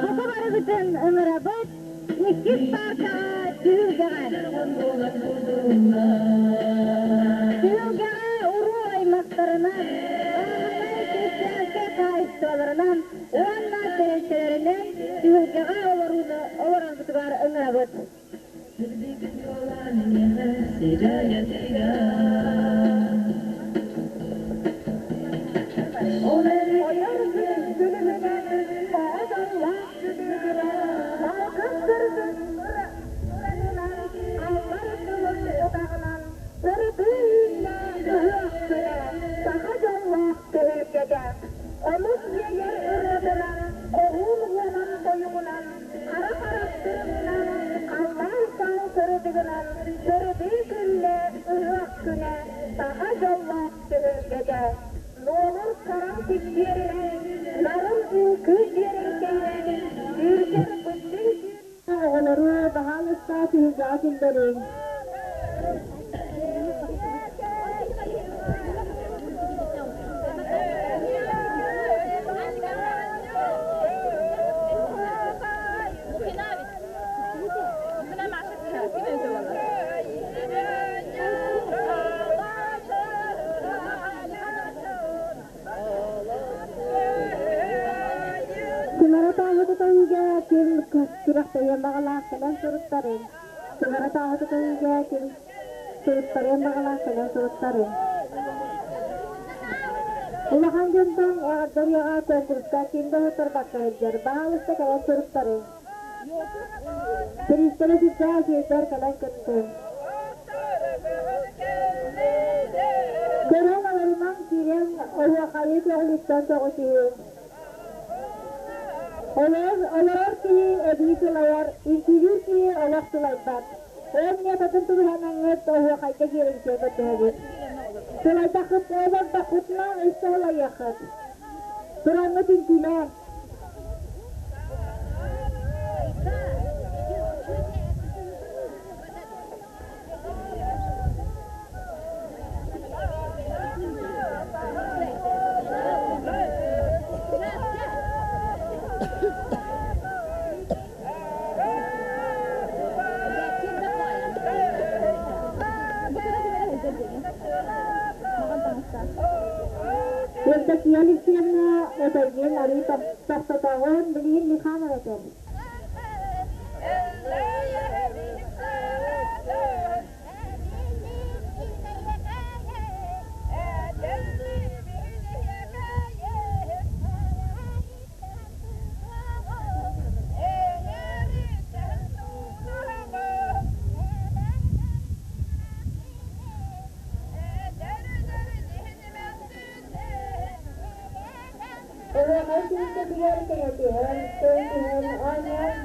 S1: Бука барыгытын ыҥырабыт иккис пааркаҕа түһүлгэҕэ. Түһүлгэҕэ уруу аймахтарынан, бааһынай крестьянскай хаһаайыстыбаларынан уонна тэрилтэлэринэн түһүлгэҕэ олорууну олорорбутугар ыҥырабыт. Ойор күн күлүмүнэн, оҕо-дьоллоох күлүгүрэн, алгыс сырдык ыранынан, аллар кылыс утаҕынан, сырдыы үүннэ ыһыах күнэ, саха дьоллоох түһүлгэтэ. Омук иэйэр ырыатынан, хоһуун уонун тойугунан, Хара харахтарынан, халлаан саҥ сырдыгынан сырдыы күллэ ыһыах күнэ, саха дьоллоох түһүлгэтэ. Нуолур сарам сиккиэринэн, нарын үҥкүү дьиэрэҥкэйинэн, сүүрдэр быттыҥ
S5: Оҕолору баһаалыста түһүлгэҕэ киллэриҥ. Сымара тааһы ким күрэхтэһиэн баҕалаах кэлэн суруттарыҥ. Сымара тааһы ким суруттарыан баҕалаах кэлэн суруттарыҥ. Улахан дьонтон эҕэрдэ куонкуруска ким да уһуттарбакка сылдьар, баһаалыста кэлэн суруттарыҥ. Туристары сүрдээх үчүгэйдэр кэлэн кыттыҥ. Көрөн олорунан киирэн оһуохайы көҕүлүттэн көҕүтүһүҥ. Олорор киһи эбии сылайар, үҥкүүлүүр киһи олох сылайбат. Ол методын тутуһанаҥҥыт оһуохайга киириҥ көрдөһөбүт. Сылайдаххыт олордоххутуна өссө сылайыаххыт. Тураҥҥыт үҥкүүлээҥ. Евдокия Алексеевна этэргин арыы тохтотоҕун билигин Лиханов этэр. Оһуохай түһүлгэтигэр кэҥэтиһэн, көйгүһэн, оонньоон,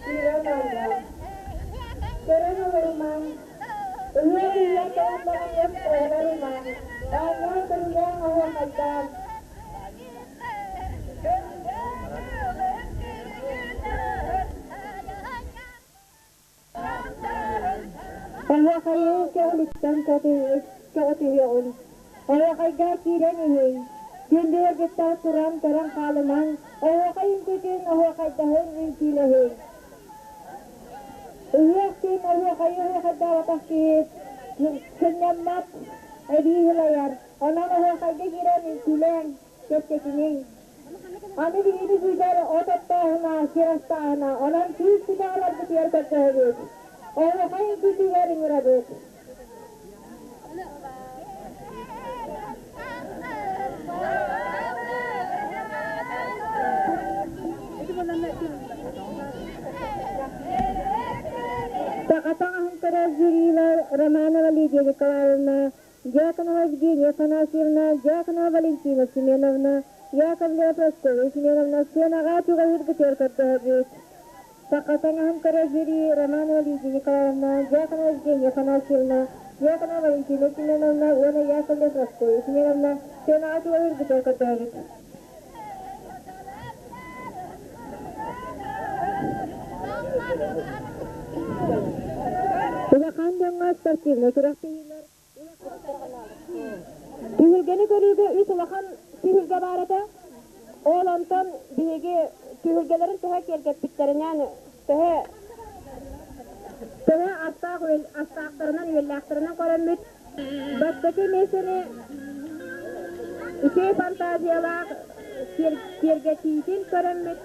S5: киирэн оонньоон. Көрөн олорумаҥ, ыһыах иһигэр кэлэн бараҥҥыт оһолорумаҥ, оонньоон көрүлээн оһуохайдаан. Оһуохайы көҕүлүттэн көҕүтүһүөҕүҥ, оһуохайга киирэн иһиҥ, күндү ыалдьыттар туран көрөн хаалымаҥ, оһуохай үҥкүүтүн оһуохайдаһыҥ, үҥкүүлэһиҥ. Ыһыах күн оһуохайы оһуохайдаабатах киһи сынньаммат, эбии сылайар. Онон оһуохайга киирэн үҥкүүлээҥ, чэпчэтиниҥ. Аны биһиги күүтэр от оттооһуна, сир астааһына, онон күүс күтэх ыларбытыгар көрдөһөбүт. Оһуохай үҥкүүтүгэр ыҥырабыт. Саха таҥаһын көрөр жюрилар Романова Лидия Николаевна, Дьяконова Евгения Афанасьевна, Дьяконова Валентина Семеновна, Яковлева Прасковья Семеновна сыанаҕа чугаһыыргытыгар көрдөһөбүт. Саха таҥаһын көрөр жюри Романова Лидия Николаевна, Дьяконова Евгения Афанасьевна, Дьяконова Валентина Семеновна уонна Яковлева Прасковья Семеновна сыанаҕа чугаһыыргытыгар көрдөһөбүт. Улахан дьоҥҥо спортивнай күрэхтэһиилэр Түһүлгэни көрүүгэ үс улахан түһүлгэ баар этэ. Ол онтон биһиги түһүлгэлэрин төһө киэргэппиттэринэн, төһө төһө астаах астаахтарынан, үөллээхтэринэн көрөммүт, бастакы миэстэни үчүгэй фантазиялаах киэргэтиитин көрөммүт,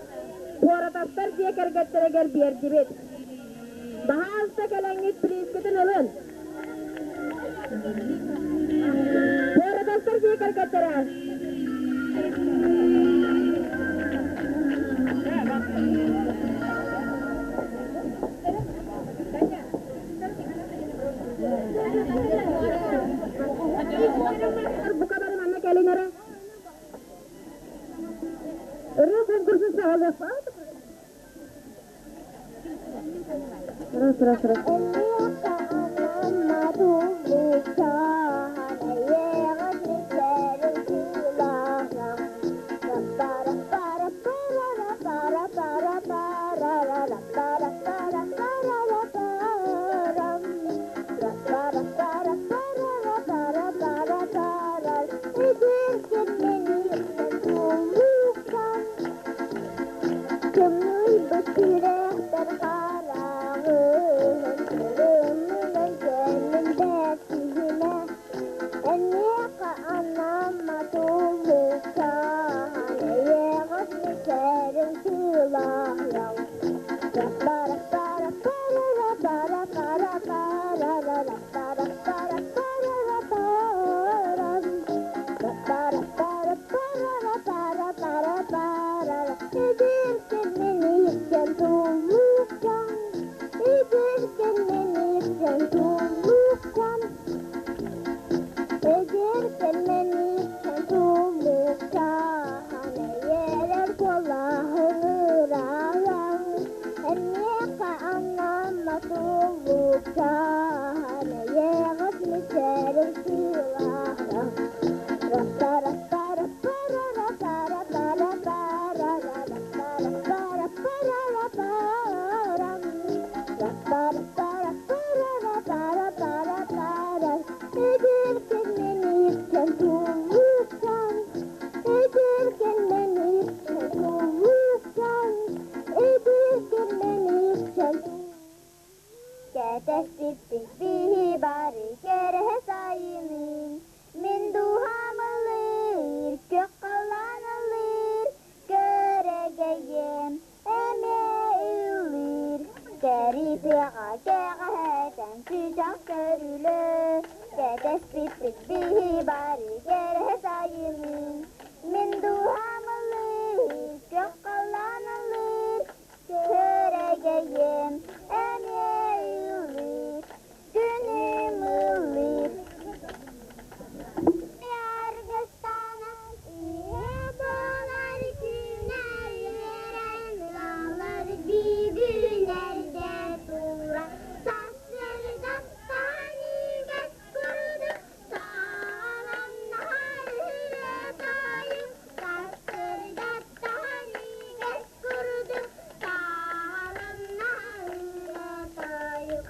S5: Куоратастар дьиэ кэргэттэригэр биэрдибит. Баһаалыста кэлэҥҥит призкытын ылын. Куоратастар дьиэ кэргэттэрэ. Бука бары манна кэлин эрэ. Ырыа конкурсун саҕалыахпыт. Раз, раз, раз.
S4: Көмүлбүт сүрэхтэр хараҕын Кырымынан кэлин бэркиһинэ Эниэхэ анаммат улуукаан Эйэҕэс мичээриҥ сылаһыаҥ
S6: Тыаҕа кэҕэһэтэн чыычаах көрүлэ, Кэтэспиппит биһи бары кэрэһэ сайыны. Мин дууһам ыллыыр, күөх халлаан ыллыыр, Күөрэгэйим эмиэ ыллыыр, күнүм ыллыыр. Аргыстана ийэ буолар күнэр үөрэн ылалар бүгүнэрдэ тура сарсыардаттан үгэс курдук саҕаланнаһар ырыа-тойук сарсыардаттан үгэс курдук саҕаланнаһар ырыа-тойук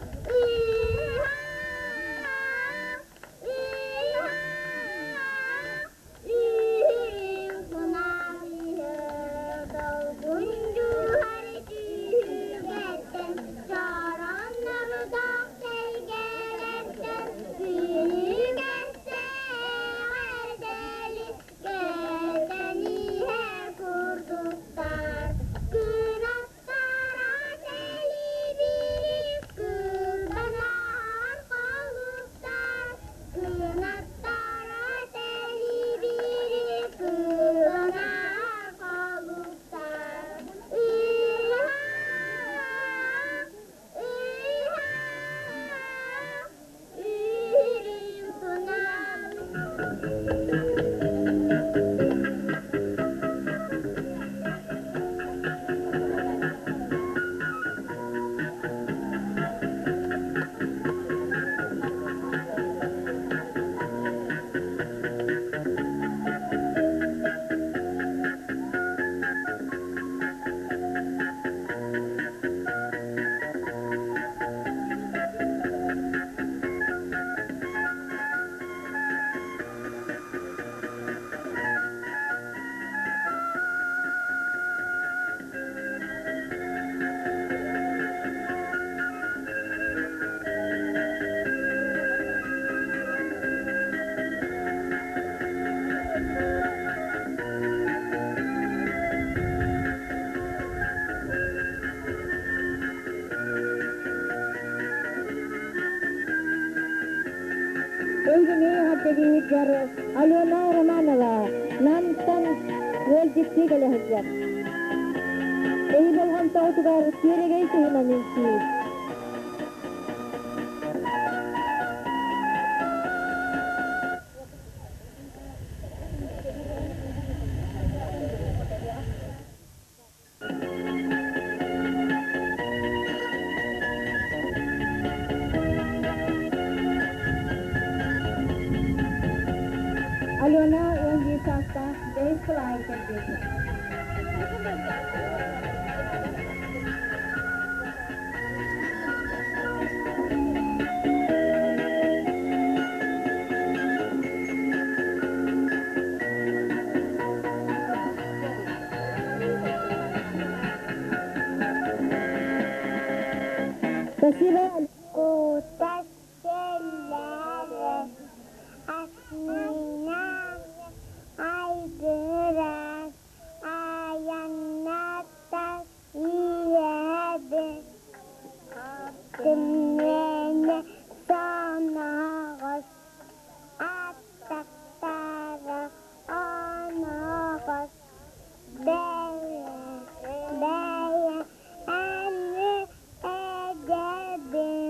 S6: Кынаттара тэлибири кыланар холуктар. Ыһа, ыһа, үрүҥ тунал.
S5: Эйгини эҕэрдэлииһигэр Алена Романова Намтан ыалдьыттыы кэлэ сылдьар. Эһи болҕомтоҕутугар күөрэгэй туһунан үҥкүү. Алена 11 саастаах бэһис кылааһы бүтэрбит. Спасибо.
S6: Кутас кэллэрэ Асмина айгырас айанната иэбин Тымныны соноҕос аттахтара оноҕос бэйэ бэйэ аны эгэбин.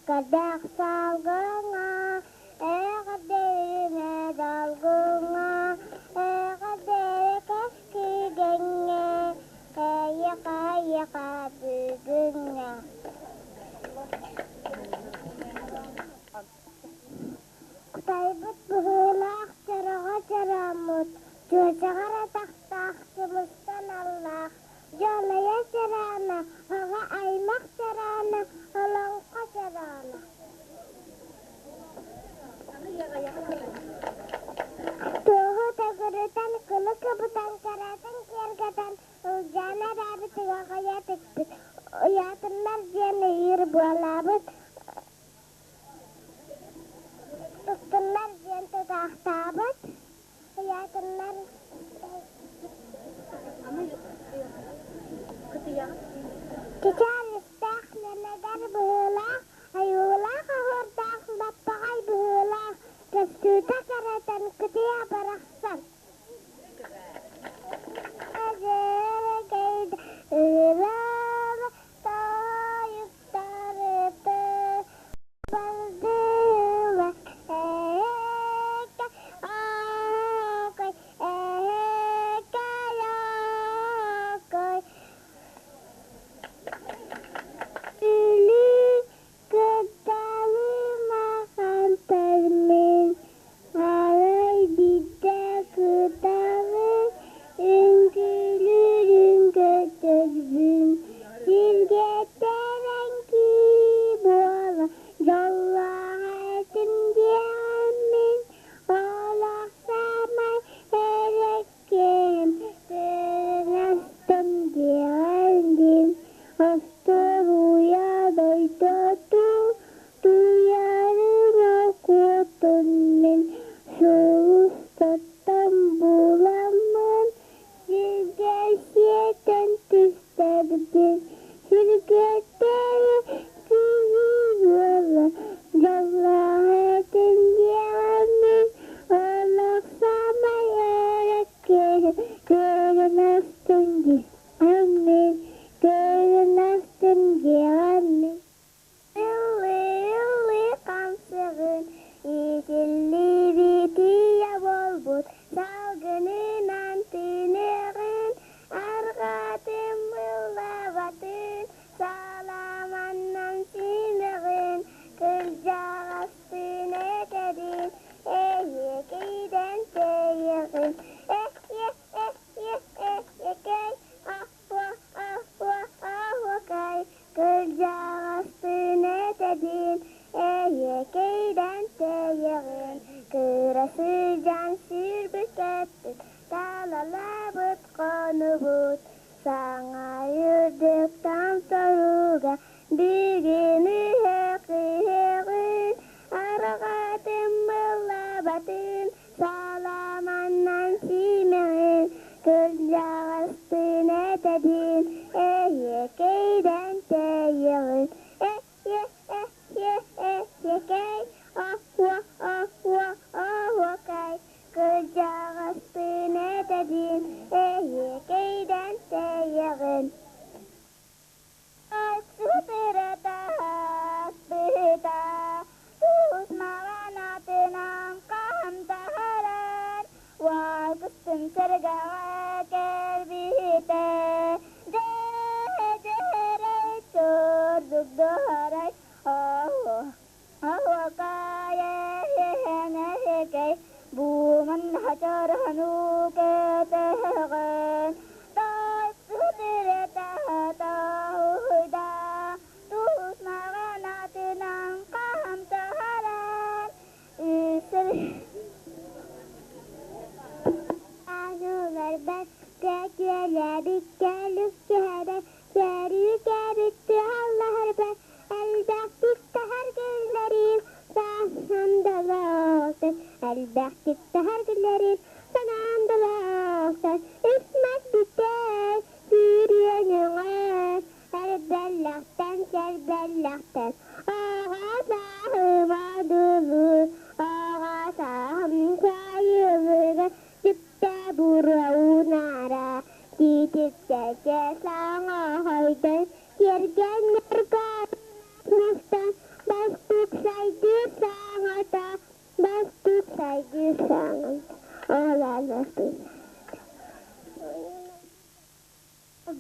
S6: Эҕэрдэ салгыҥҥа, эҕэрдэ үрүмэ долгуҥҥа, эҕэрдэ кэскилгэҥҥэ, эйиэхэ, эйиэхэ бүгүҥҥэ. Кутайбыт быһыылаах чороҕо чорооммут, чүөчэҕэр атахтаах көмүстэн аллаах, дьуолайа чороона, аҕа аймах чороона, олоҥхо чороона. Туоһу төгүрүтэн, кылы кыбытан, кэрэтин киэргэтэн, Ылдьаана эбээбитигэр хайа тикпит, уйаатыннар диэн ыйыыр буолаабыт, Туттуннар диэн тутаахтаабыт, ыйаатыннар Чычаар истээх, нэмэгэр быһыылаах, айыылаах оһуордаах, баппаҕай быһыылаах, көстүүтэ кэрэтэн кытыйа барахсан. Кыталымахан Арай биирдэ кыталы үҥкүүлүүрүн көтөрбүн, сиргэттэрэн кии буола дьоллоох этим диэммин, олох саамай эрэккиэм, көрөн диэҕин остуоруйа дойдутун Туйаарыма куотун мин сулустартан буламмын, сиргэ сиэтэн түстэрбин, сиргэттэри күүһү буола, дьоллоох этим диэҕиммин, олох саамай эрэккиэһи көрөн астын диэҕиммин, көрөн астын диэҕиммин. Ыллыы-ыллыы хамсыгын, иитиллибит ийэ буолбут салгынынан тыыныаҕын, арҕаатын быллаабатын, саламаннан симэҕин, кырдьаҕастыын этэрин, эйиэкэйдэн тэйэҕин, э-е-э-е-э-екэй, Оһуокай, кырдьаҕастыын этэбин, эйиэкэйдэн тэйэҕин, кыра сылдьан сүүрбүт-көппүт, талалаабыт хонугут, саҥа үрдүк томторуга бүгүн ыһыах ыһыаҕын, арҕаатын быллаабатын, Саламаннан симэҕин, кырдьаҕастыын этэбин, эйиэкэйдэн тэйэҕин, э-е-э-е-э-екэй, оһуо-оһуо-оһуокай, кырдьаҕастыын этэбин, эйиэкэйдэн тэйэҕин. Буман Элбэхтик таһар күннэрим санаам долоохтон Исмэт бүтэй, сүүрүөн өҥөс, эрбэллэхтэн сэрбэ. Тииттэргэ саҥа хойдон, тиэргэннэргэ мустан, бастык сайдыы саҥата, бастык сайдыы саҥата, ол бастык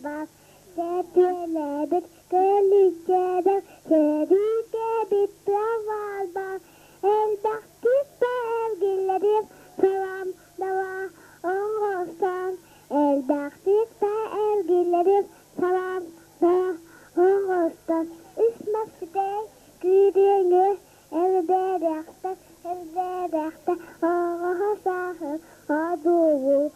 S6: Бас сэпиэлээбит көлүччэбэр сөрүүкэбит тыалбар элбэхтик да эргиллэрим салам дала оҥостон элбэхтик да эргиллэрим салам дала оҥостон үс мас ситэй күүрүөҥү Элбээрэхтэ, элбээрэхтэ, оҕо сааһым одуулуу,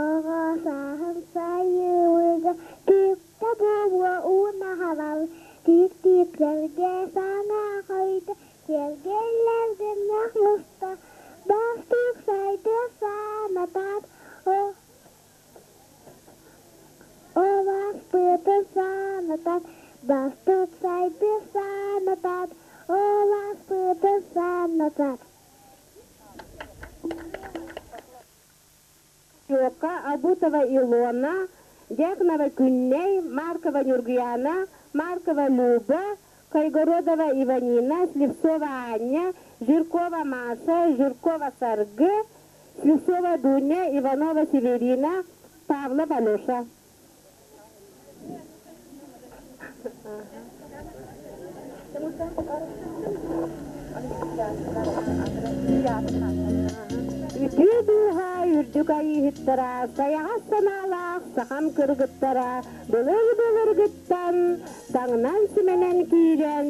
S6: оҕо сааһым сайылыга түптэ буолуо унаһалал, тиит-тиитлэргэ саҥа хойда, сэргэлэргэ муста, бастык сайды санатан, Оласпытын санатан, бастык сайды санатан, оласпытын санатан.
S1: Чуока Абутова Илона, Дьяконова Күннэй, Маркова Нюргуяна, Маркова Люба, Кайгородова Иванина, Слепцова Аня, Жиркова Маша, Жиркова Саргы, Слепцова Дуня, Иванова Северина, Павлов Алеша. Үтүө дууһа үрдүк айыыһыттара, сайаҕас санаалаах сахам кыргыттара былыр-былыргыттан таҥнан-симэнэн киирэн,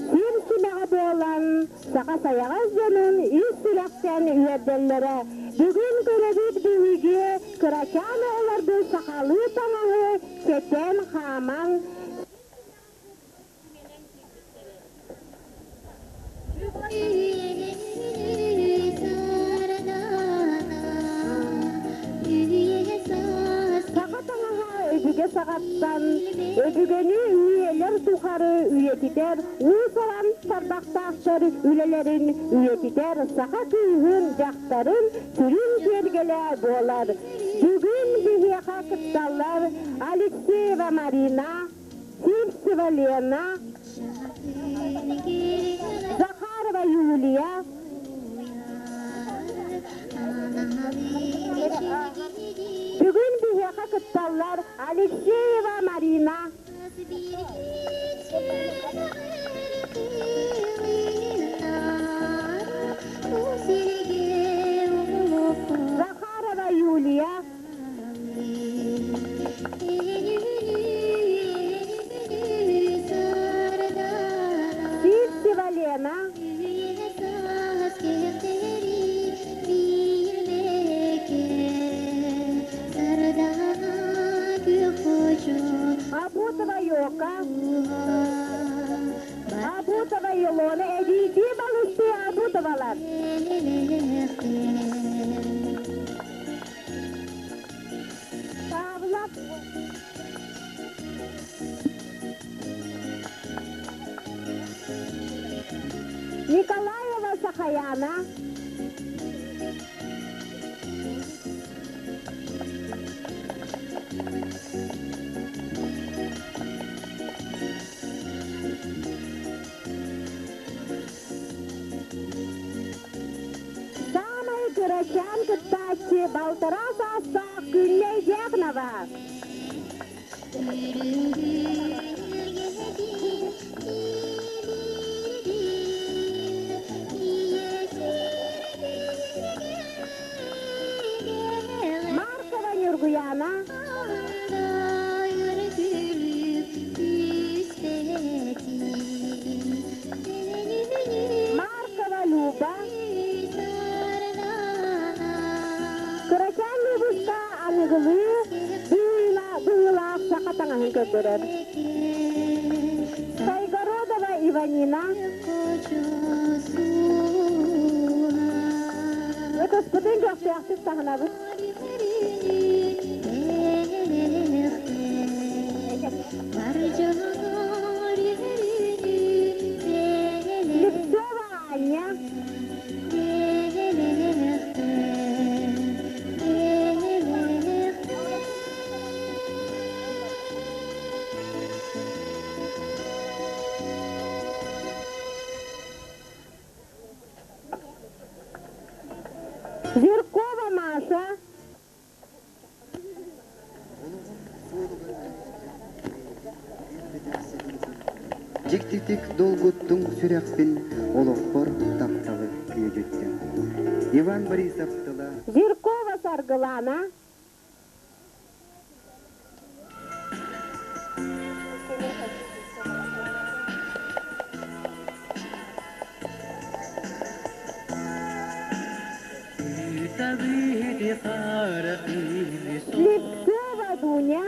S1: сир симэҕэ буолан, саха сайаҕас дьонун ис сүрэхтэн үөрдэллэрэ. Бүгүн көрөбүт биһиги кырачаан оҕолорбут сахалыы таҥаһы кэтэн, хааман, Саха таҥаһа өбүгэ саҕаттан өбүгэни үйэлэр тухары үйэтитэр уус-уран тарбахтаахтар үлэлэрин үйэтитэр саха кыыһын, дьахтарын сүрүн киэргэлэ буолар. Бүгүн биһиэхэ кытталлар Алексеева Марина, Сивцева Лена, Захарова Юлия, Бүгүн биһиэхэ кытталлар Алексеева Марина, Захарова Юлия, Сивцева Лена, Абутова Йока, Абутова Елона, эдиитии балыстыы Абутовалар. Павлов Николаева Сахаяна Саамай кырачаан кыттааччы балтараа саастаах Күннэй Дьяконова. Маркова Нюргуяна. Маркова Люба. Кырачаан Любушка аныгылыы быылаах саха таҥаһын көрдөрөр. Кайгородова Иванина. Ытыспытын көхтөөхтүк таһынабыт. Слепцова Аня. Жиркова Маша.
S7: Дьиктитик долгуттуҥ сүрэхпин, олохпор тапталы күөдьүттүҥ. Иван Борисов тыла
S1: Жиркова Саргылана. Слепцова Дуня.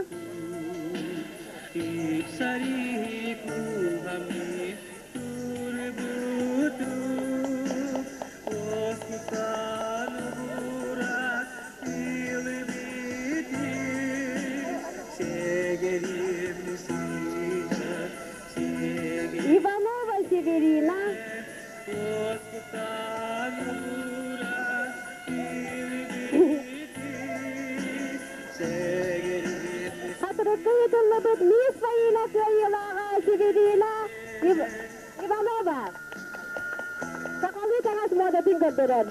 S1: Иванова Северина. Хатырыкка ыытыллыбыт Мисс Фаина кыайыылааҕа Северина Иванова. Сахалыы таҥас муодатын көрдөрөр.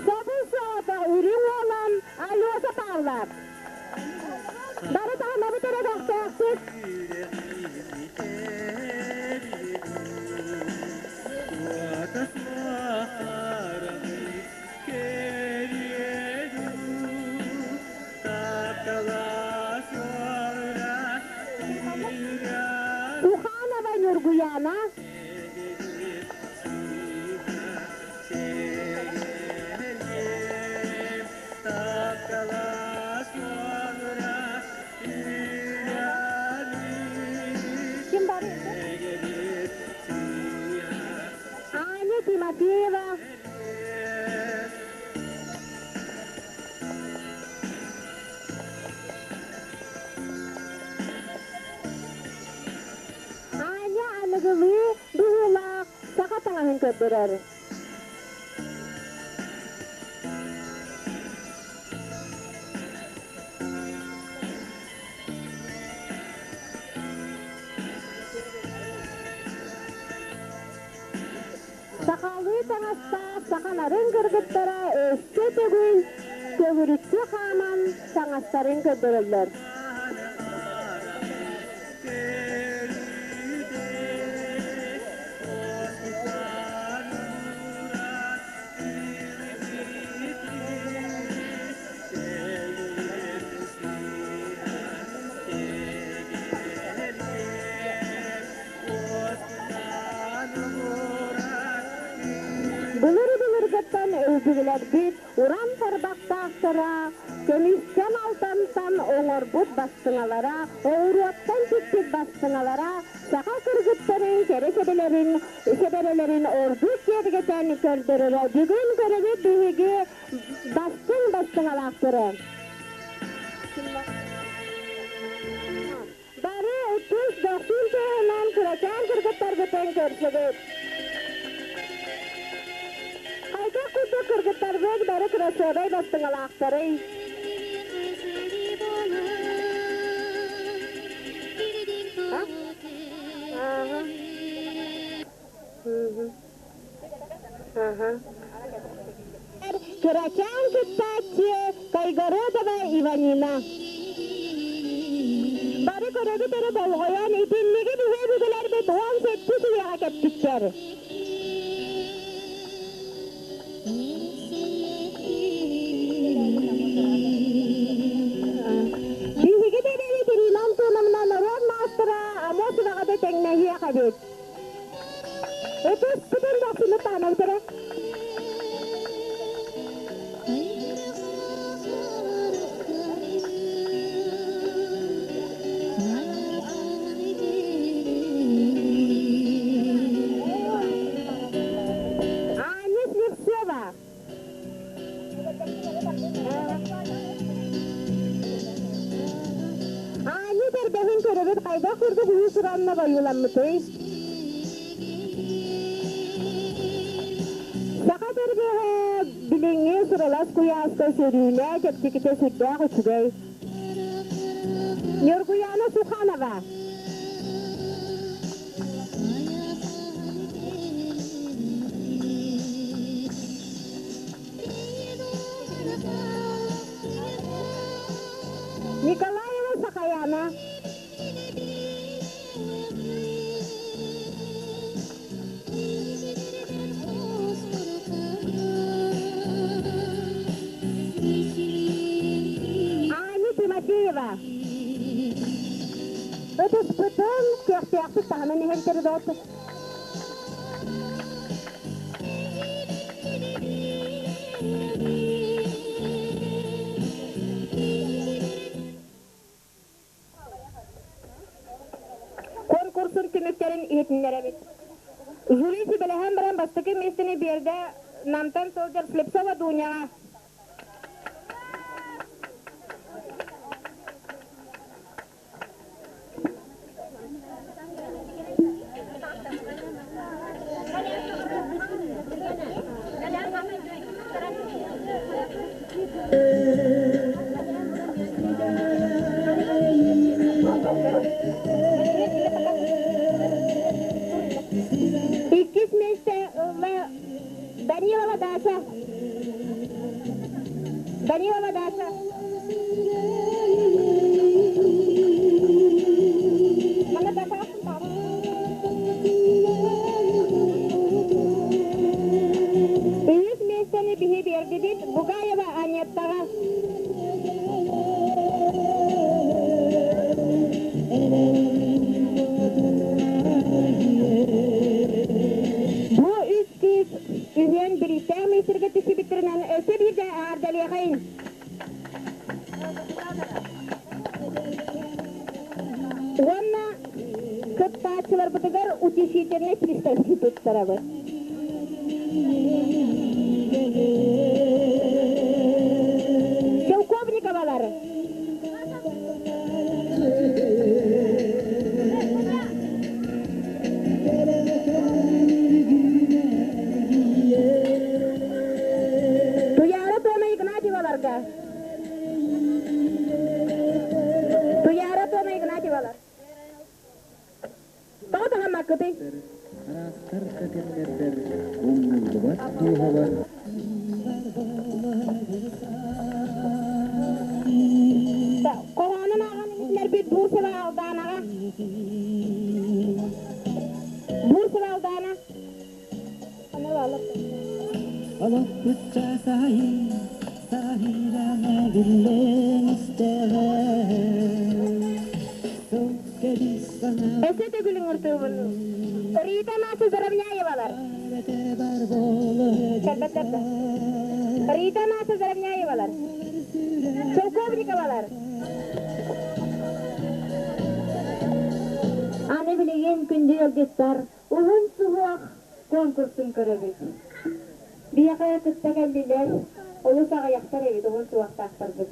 S1: Собус соҕотох үрүҥ уолан Алеша Павлов. Бары таһымабыт эрэ көхтөөхтүк. Суханова Ньургуяна. Ким бар? Аня Тимофеева. Аня аныгылыы быһыылаах саха таҥаһын көрдөрөр. Сахалыы таҥастаах сахаларын кыргыттара өссө төгүл төгүрүччү хааман таҥастарын көрдөрөллөр. Былыр-былыргыттан өбүгэлэрбит уран тарбахтаахтара, көмүстэн алтантан оҥорбут бастыҥалара, оҕуруоттан тикпит бастыҥалара саха кыргыттарын кэрэ сэбэлэрин, сэбэрэлэрин ордук киэргэтэн көрдөрөрө. Бүгүн көрөбүт биһиги бастыҥ бастыҥалаахтары. Бары иккис дохсун туһунан кырачаан кыргыттарбытын көрсөбүт. Хайдах курдук кыргыттарбыт бары кырасыабай бастыҥалаахтарый? Ааха. Кырачаан кыттааччы Кайгородова Иванина. Бары көрөбүт эрэ болҕойон итинниги биһи өбүгэлэрбит 17 үйэҕэ кэппиттэр. Биһиги бэбэбит Ирина Антоновна норуот маастара Амосоваҕа да тэҥнэһиэх эбит. Ытыспытын дохсуну таһынан Аня Слепцова. Аня тэрбэһин көрөбүт хайдах курдук уус-уранна ойууламмытый? Саха тэрбэһэ билиҥҥи сыралас куйааска сөрүүнэ чэпчэкитэ сүрдээх үчүгэй. Ньургуяна Суханова.
S5: Николаева Сахаяна. Аня Тимофеева. Ытыспытын көхтөөхтүк таһынан иһэн көрүдөөт. Конкурсун түмүктэрин иһитиннэрэбит. Жюри сүбэлэһэн баран бастакы миэстэни биэрдэ Намтан сылдьар Слепцова Дуняҕа. Иккис миэстэ ылла Данилова Даша. Данилова Даша. Манна Даша Үһүс миэстэни биһи биэрдибит Бугаева Анеттаҕа. Бу үс кыыс үһүөн бириистээх миэстэргэ түсүбүттэринэн өссө биирдэ эҕэрдэлиэхэйин. Уонна кыттааччыларбытыгар утешительный пристани туттарабыт. Шелковниковалар. Туйаара Тома Игнатьеваларга. Туйаара Тома Игнатьевалар. Тоҕо таһаммаккытый?
S7: Араастар да кэмнэрбэр умнуллубат дууһабар
S5: Хоһоонун ааҕан иһитинэрбит Бурцева Алдаанаҕа. Бурцева Алдаана.
S8: Олохпут саһи саһирана биллэн истэҕэ
S5: Өссө төгүлүн ыртыыбын. Рита Маса Заровняевалар. Кэлбэттэр да. Рита Маса Заровняевалар. Шелковниковалар.
S9: Аны билигин күндү ыалдьыттар уһун суһуох конкурсун көрөбүт. Биһиэхэ кытта кэллилэр, олус аҕыйахтар эбит уһун суһуохтаахтарбыт.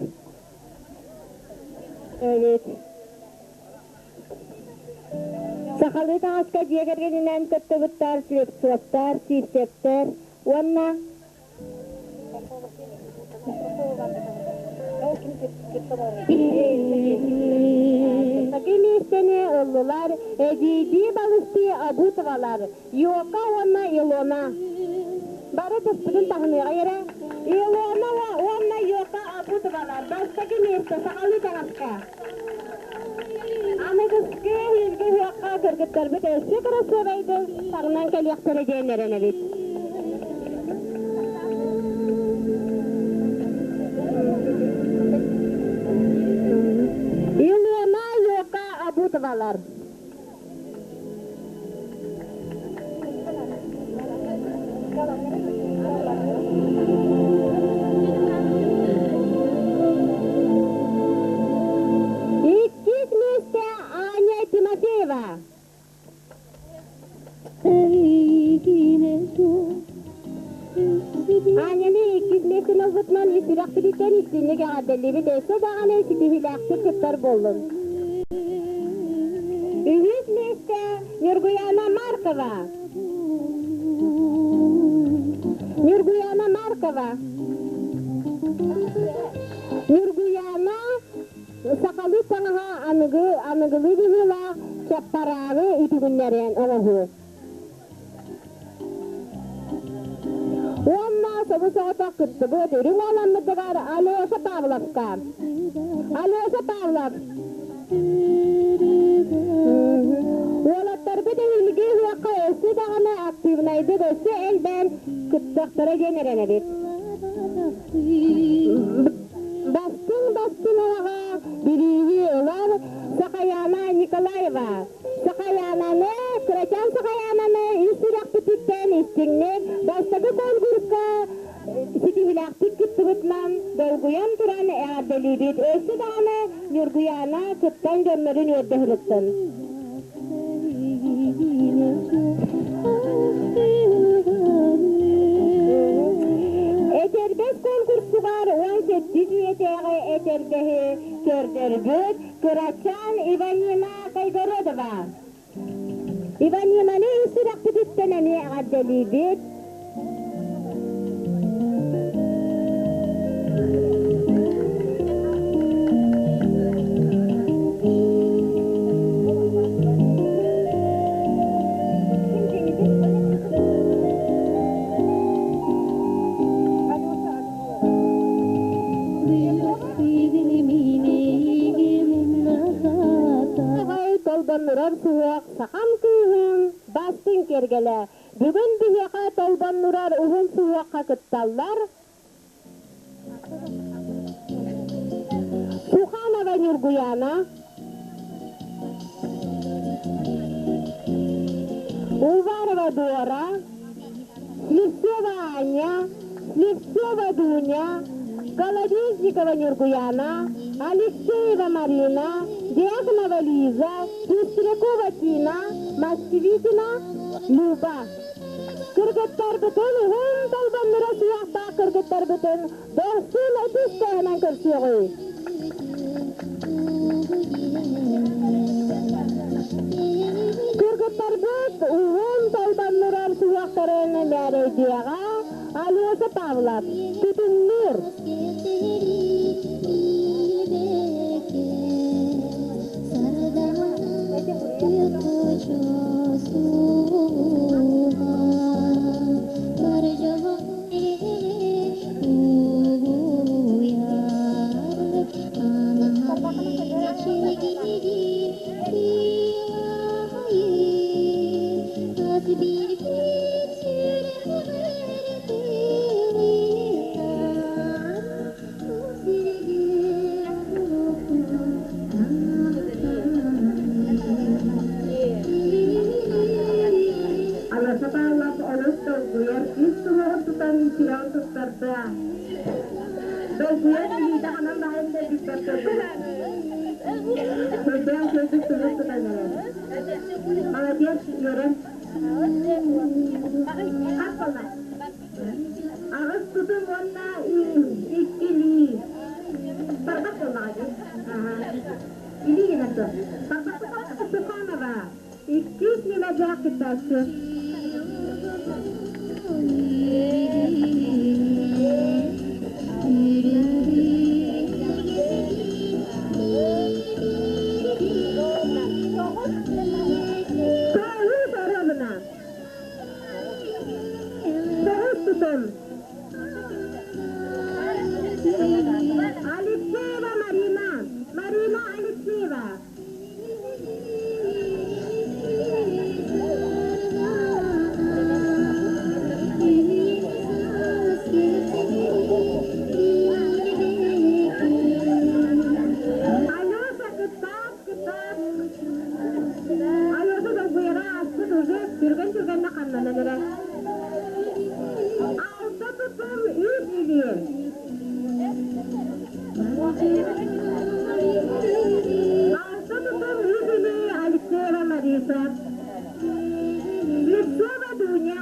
S9: Эбит.
S5: Сахалыы таҥаска дьиэ кэргэнинэн кыттыбыттар Слепцовтар, Сивцевтэр уонна Бастакы миэстэни ыллылар эдьиийдии балыстыы Абутовалар, Йока уонна Илона. Бары тыспытын таһыныаҕа эрэ. Илона уонна Йока Абутовалар бастакы миэстэ сахалыы таҥаска. Аныгыскы эһиилги ыһыахха кыргыттарбыт өссө кырасыабайдык таҥнан кэлиэхтэрэ диэн эрэнэбит. Илона Йока Абутовалар. Иккис миэстэ Аня Тимофеева. Аняны иккис миэстэни ылбытынан ис сүрэхпититтэн истиҥник эҕэрдэлиибит өссө даҕаны ситиһиилээхтик кыттар буоллун. Үһүс миэстэ Ньургуяна Маркова. Ньургуяна Маркова. Ньургуяна сахалыы таҥаһа аныгы аныгылыы быһыылаах чаппарааҕы үтүгүннэрэн оҥоһуу. Уонна
S9: Собус-соҕотох кыттыбыт үрүҥ уоланнардыгар Алеша Павловка. Алеша Павлов. Уолаттарбыт эһиилги ыһыахха өссө даҕаны активнайдык өссө элбээн кыттыахтара диэн эрэнэбит. Бастыҥ бастыҥ аҕаҕа бирииһи ылар Сахаяна Николаева. Сахаянаны, кырачаан Сахаянаны ис сүрэхпититтэн истиҥник бастакы конкурска ситиһиилээхтик кыттыбытынан долгуйан туран эҕэрдэлиибит. Өссө даҕаны Ньургуйаана кыттан дьоннорун үөрдэ сырыттын. Этэрбэс конкурсугар 17 үйэтээҕи этэрбэһи көрдөрбүт Кырачаан Иванина Кайгородова. Иванинаны ис сүрэхпититтэн эмиэ эҕэрдэлиибит. Толбоннурар суһуох сахам кыыһын бастыҥ киэргэлэ. Бүгүн биһиэхэ толбоннурар уһун суһуохха кытталлар Суханова Ньургуяна, Уварова Дора, Слепцова Аня, Слепцова Дуня, Колодезникова Нюргуяна, Алексеева Марина, Диаконова Лиза, Пестрякова Тина, Москвитина Люба. Кыргыттарбытын уһун толбоннура суохтаах кыргыттарбытын дохсун ытыс таһынан көрсүөҕүй. Кыргыттарбыт уһун толбоннурар суһуохтарын мээрэйдиэҕэ Алеша Павлов, Тутуннуур. Алаша Павлов олус долгуйар, үс суһуоҕун тутан сүрэҕин туттарда. Долгуйар илиитэ ханан баһын да билбэт курдук. Сылдьан сылдьык тумус тутан эрэр. Молодец, үөрэн. Хас буолла? Аҕыс тутум уонна икки илии. Тарбах буоллаҕа дии. Илии гынан тур. Суханова. Иккис нүмэрдээх кыттааччы. Тоҕус оруобуна. Тоҕус тутум. Алексеева Марина. Марина Алексеева. Алеша, кыттаат, кыттаат. Алеша долгуйара ааспыт уже түргэн-түргэнник хамнанан эрэр. Алта тутум үс илии. Алта тутум үс илии Алексеева Мариса. Слепцова Дуня.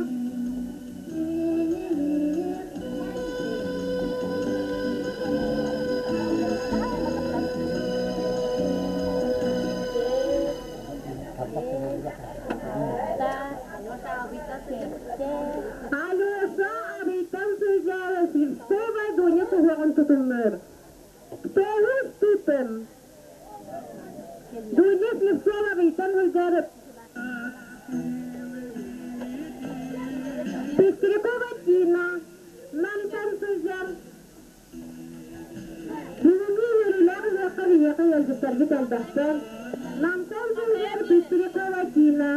S9: Алеша Абыйтан сылдьар Слепцова Дуня суһуоҕун тутуннар. Тоҕус тутум. Дуня Слепцова Абыйтан сылдьар Пестрякова Тина.
S5: Намтан сылдьар Бүгүҥҥү үөрүүлээх ыһыахха биһиэхэ ыалдьыттарбыт элбэхтэр. Намтан сылдьар Пестрякова Тина.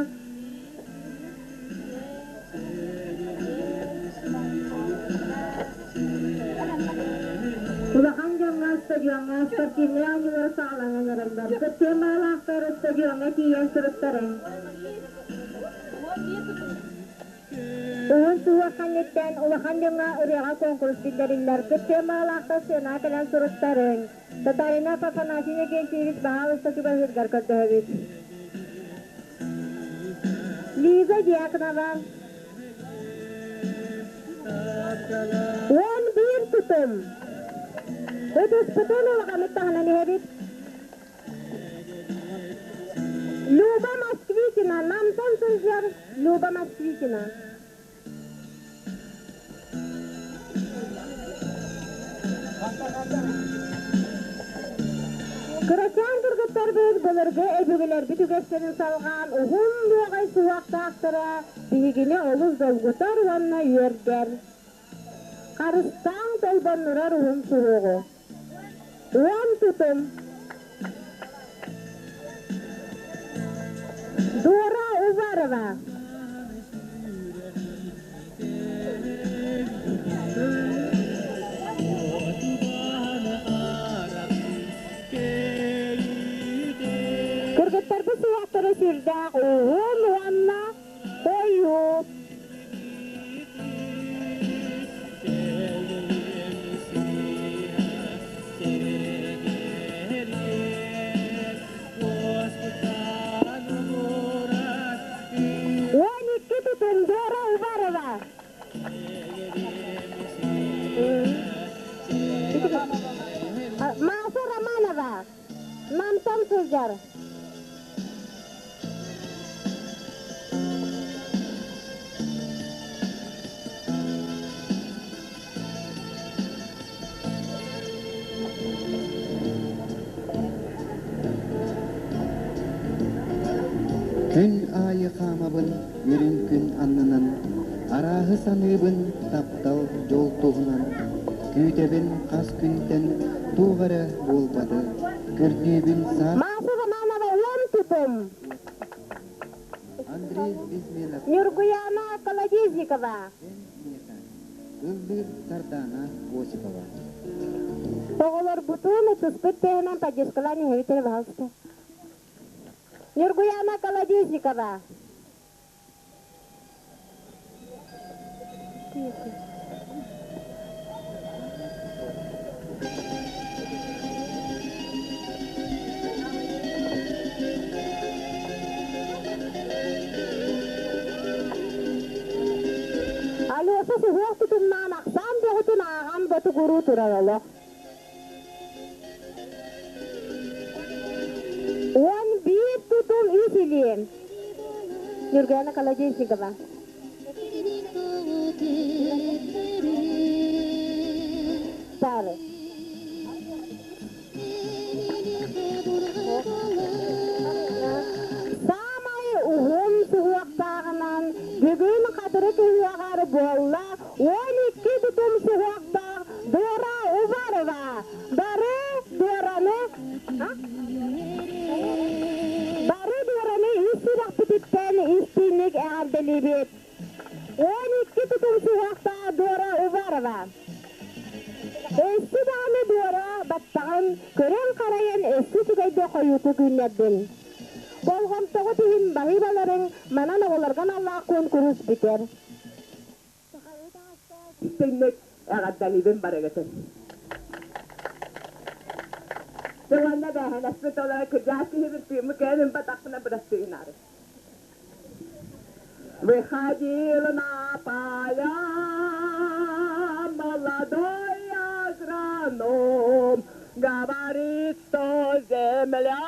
S5: Улахан дьоҥҥо стадиоҥҥа спортивнай оонньуулар саҕаланан эрэллэр. Кыттыан баҕалаахтар стадиоҥҥа тиийэн сырыттарыҥ. Уһун суһуох кэнниттэн улахан дьоҥҥо ырыаҕа куонкурус биллэриллэр. Кыттыан баҕалаахтар сыанаҕа кэлэн суруттарыҥ. Татаринов Афанасий Иннокентьевич баһаалыста чугаһыыргар көрдөһөбүт. Лиза Дьяконова. 11 тутум. Ытыспытын улаханнык таһынан иһэбит. Люба Москвитина, Намтан сылдьар Люба Москвитина. Кырачаан кыргыттарбыт былыргы өбүгэлэрбит үгэстэрин салҕаан уһун дуоҕай суһуохтаахтара биһигини олус долгутар уонна үөрдэр. Харыстааҥ толбоннурар уһун суһуоҕу. Уон тутум. Дора Уварова. Кыргыттарбыт суһуохтара сүрдээх уһун уонна хойуу. 12 тутум Дора Уварова. Маша Романова. Намтан сылдьар.
S7: Күн аайы хаамабын үрүҥ күн аннынан, арааһы саныыбын таптал дьол туһунан, күүтэбин хас күнтэн туох эрэ буолбаты, көрдүүбүн саас
S5: Маша Романова уон тутум.
S7: Андрей Безменов
S5: Нюргуяна Колодезникова.
S7: Ыллыыр Сардаана Осипова.
S5: Оҕолорбутун ытыспыт тыаһынан поддержкалаан иһэбит эрэ пожалуйста. Нюргуяна Колодезникова. Алеша суһуох тутумнаан ахсаан бөҕөтүн ааҕан ботугуруу турар олох. 11 тутум үс илиим. Нюргана Колодезникова. Сары. Саамай уһун суһуохтааҕынан бүгүн хатырык ыһыаҕар буолла 12 тутум суһуохтаах Дора Уварова. Бары Дораны Бары Дораны ис сүрэхпититтэн истиҥник эҕэрдэлиибит. 12 тутум суһуохтаах Дора Уварова. Өссө даҕаны Дора баттаҕын көрөн-харайан өссө үчүгэйдик хойуутук үүннэрдин. Болҕомтоҕут иһин баһыыбаларыҥ манан оҕолорго аналлаах куонкурус бүтэр.
S10: Истиҥник эҕэрдэлиибин барыгытын. Уонна бээһинэспит олоро кырдьаҕас киһибит тыыммыт кэлэн ымпатахпына бырастыы гынаары. Выходил на поля молодой агроном, говорит, что земля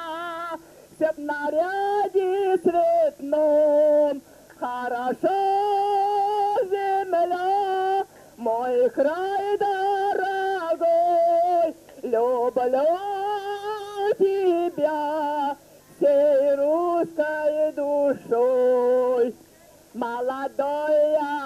S10: все в наряде цветном. Хорошо земля, мой край дорогой, люблю тебя всей русской душой. Молодой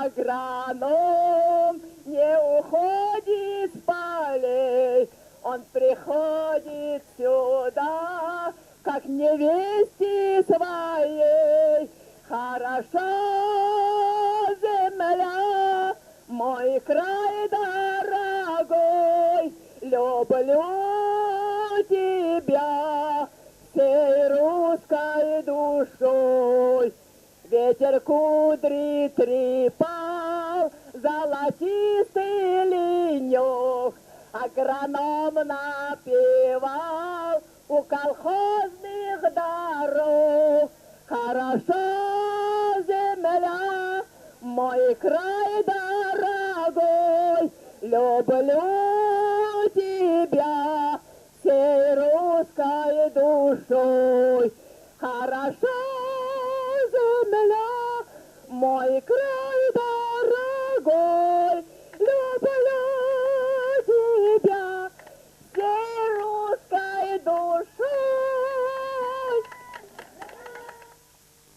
S10: агроном не не уходит с полей, он приходит сюда, как невесте своей. Хороша земля, мой край дорогой, люблю тебя всей русской душой. Ветер кудри трепал, золотистый ленек, агроном напевал у колхозных дорог. Хороша земля, мой край дорогой, люблю тебя всей русской душой. Хороша земля, мой край дорогой, люблю тебя всей русской душой.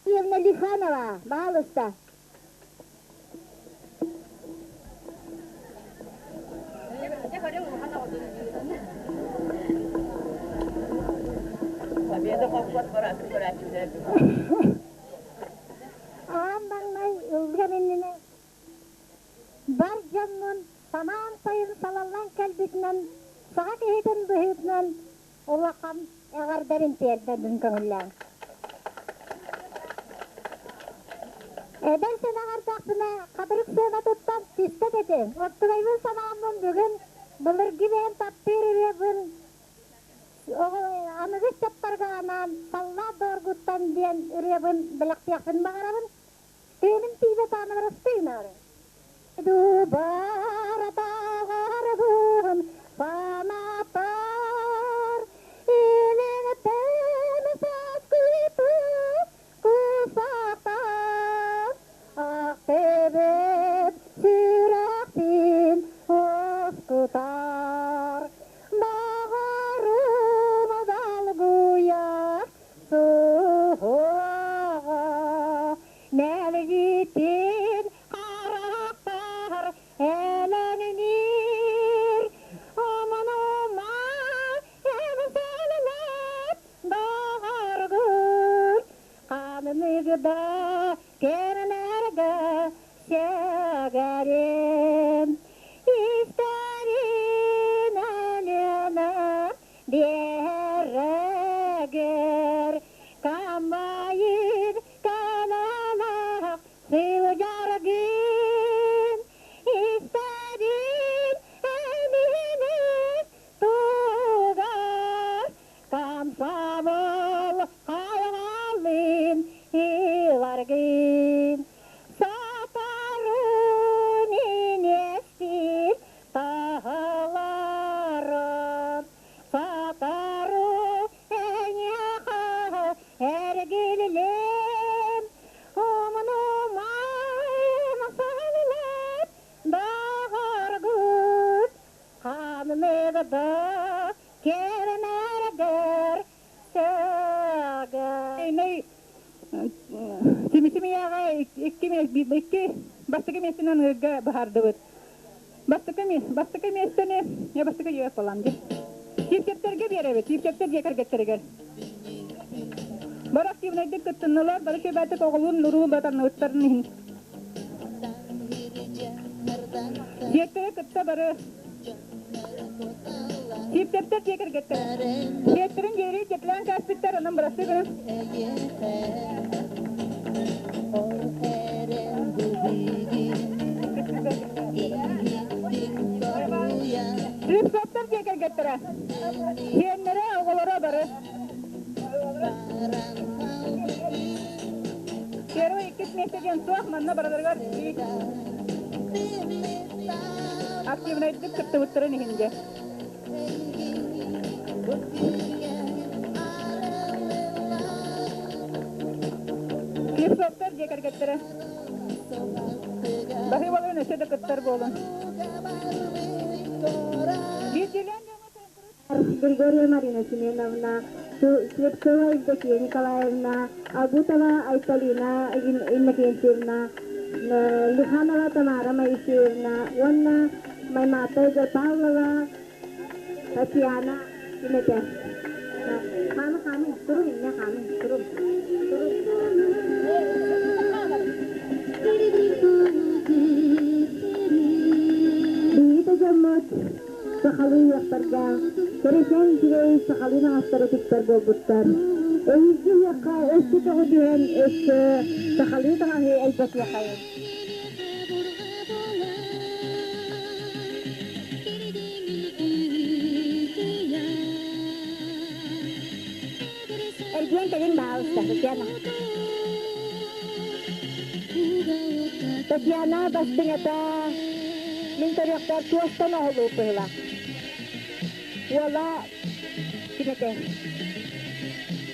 S5: Евна Лиханова, пожалуйста. Аан маҥнай ыллыам иннинэ бар дьоммун самаан сайын салаллан кэлбитинэн саха киһитин быһыытынан улахан эҕэрдэрин тиэрдэбин көҥүллээҥ. Эдэр сэнэҕэрдэхпинэ хатырык сыана туттан түспэт этим. Оттугайбын санааммын бүгүн былыргы бэйэм таптыыр ырыабын аныгы ыччаттарга анаан «Саллаат доҕоргуттан» диэн ырыабын бэлэхтиэхпин баҕарабын. Тыыным тиийбэт аанабар ыстыынаары. Дубаратаҕарбын санатар, илиҥтэн саскытын кусатар, Ах тебеп сүрэхпин ускутар, Баҕарым долгуйар суоҕа, Мэлдьитин харахтар элэҥниир, Омунума эмсэллэт баҕаргыр, Ханнык да кэрнэргэ сэгэрим, Истэрин Алена биэрэгэр, Камайын калалах сылдьаргын, Истэрин эмиһини тугар, Комсомол хайҕалын ыларгын, Сатарын инестир таһаларын, Сатары эйиэхэ эргиллиэм, Умнумайым саллат баҕаргыт, Ханнык да кэрнэргэр
S10: Тимисимияҕа икки икки бастакы миэстэнэн ыырга быһаардыбыт. Бастакы бастакы миэстэни я бастакы дьиэ буолан дии. Киирсэптэргэ биэрэбит, киирсэптэр дьиэ кэргэттэригэр. Бары активнайдык кыттыннылар, бары шөбөтүк оҕолуун нуруу батанныттарын иһин. Дьиэттэрэ кытта бары Сииптэртэр дьиэ кэргэттэр. Дьиэттэрин дьиэри дьэтлээн кээспиттэр, онон бырастыы гынан. Слепцовтар дьиэ кэргэттэрэ. Сиэннэрэ, оҕолоро бары. Первый, иккис миэстэ диэн суох, манна барыларыгар активнайдык кыттыбыттарын иһин дьэ. Слепцовтар дьиэ кэргэттэрэ. Баһыыбаларын өссө да кыттар буолун. Биирдиилээн
S5: Григорьева Марина Семеновна, Слепцова Евдокия Николаевна, Агутова Айталина Иннокентьевна, Лиханова Тамара Моисеевна уонна Маймаата Павлова Татьяна кимэтэ. Хаамы хаамы турун инне хаамы турун турун. Биһиги да дьоммут сахалыы ыһыахтарга кэрэчээн үчүгэй сахалыы таҥастары туттар буолбуттар. Эһиилги ыһыахха өссө көҕү түһэн өссө сахалыы таҥаһы элбэтиэхэйиҥ. Эргиэн кэлин баалыста, Татьяна. Татьяна бастыҥата мин көрүөхпэр туостан оһолуу быһыылаах. Уола ким этэ?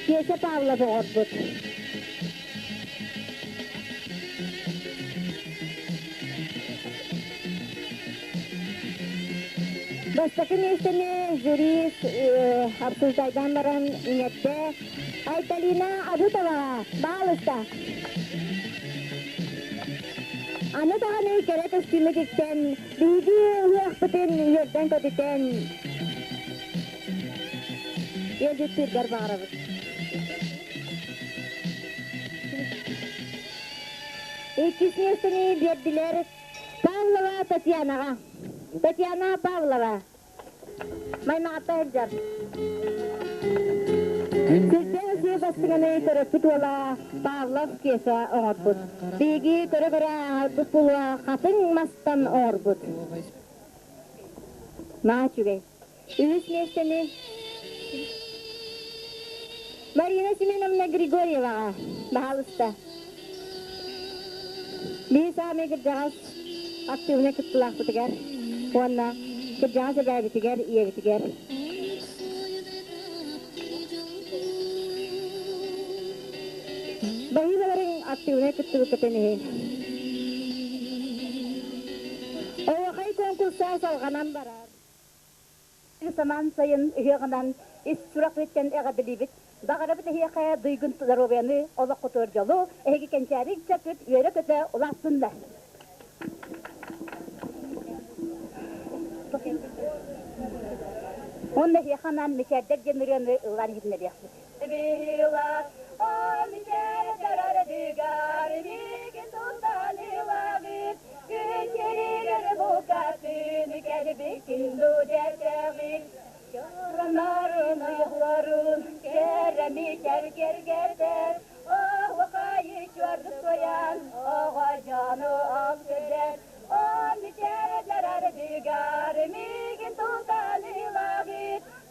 S5: Киэсэ Павлов оҕорбут. Бастакы миэстэни жюри обсуждайдаан баран иҥэрдэ Айталина Абутоваҕа баалыста. Аны даҕаны кэрэ көстүүмү тиктэн, биһиги ыһыахпытын үөрдэн-көтүтэн ыалдьыттыыргар баҕарабыт. Иккис миэстэни биэрдилэр Павлова Татьянаҕа. Татьяна Павлова. Маймаҕатта сылдьар. Сүрдээх үчүгэй бастыҥаны төрөппүт уола Павлов Кеша оҥорбут. Биһиги көрө-көрө ааһарбыт буолуо хатыҥ мастан оҥорбут. Наһаа үчүгэй. Үһүс миэстэни Марина Семеновна Григорьеваҕа, баһаалыста. Биир саамай кырдьаҕас актыыбынай кыттыылаахпытыгар уонна кырдьаҕас эбээбитигэр, ийэбитигэр. Баһыыбаларыҥ актыыбынай кыттыбыккытын иһин. Оһуохай конкурса салҕанан барар.
S11: Самаан сайын ыһыаҕынан ис сүрэхпиттэн эҕэрдэлиибит. Баҕарабыт эһиэхэ дуйгун доруобуйаны, олоххутугар дьолу, эһиги кэнчээри ыччаккыт үөрэ-көтө улааттыннар. Уонна эһиэхэ анаан мичээрдэр диэн ырыаны ыллаан иһитиннэриэхпит.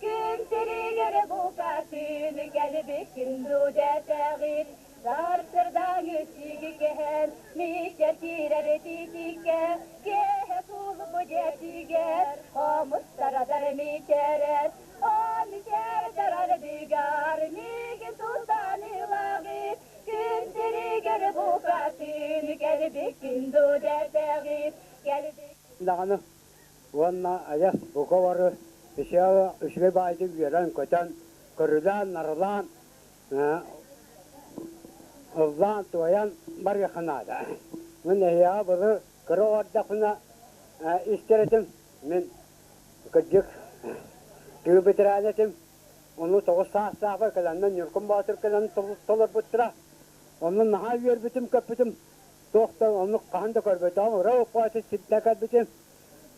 S4: Күн сиригэр букатын кэлбиккин дуу дэтээҕит, сарсырдаҥы сиги кэһэн, мичэр киирэр титиккэ, киэһэ кулбу дьиэтигэр, хомустарадар мичэрэр, о мичэр дарардыгар, миигин тутан ылаҕыт, күн сиригэр букатын кэлбиккин дуу дэтээҕит, кэлбик
S12: Даҕаны уонна айас бука бары үчүгэй баайдык үөрэн-көтөн, көрүлээн-нарылаан, ыллаан-туойан барыахха наада. Мин эһиэхэ былыр кыра оҕордохпуна истэр этим, мин кырдьык тыыл бэтэрээнэ этим, ону 9 саастаахпар кэлэннэр Ньургун Боотур кэлэн толорбуттара. Онно наһаа үөрбүтүм, көппүтүм. Туох да оннук хаһан да көрбөтөҕүм, ыра укпааты сирдэ кэлбитим.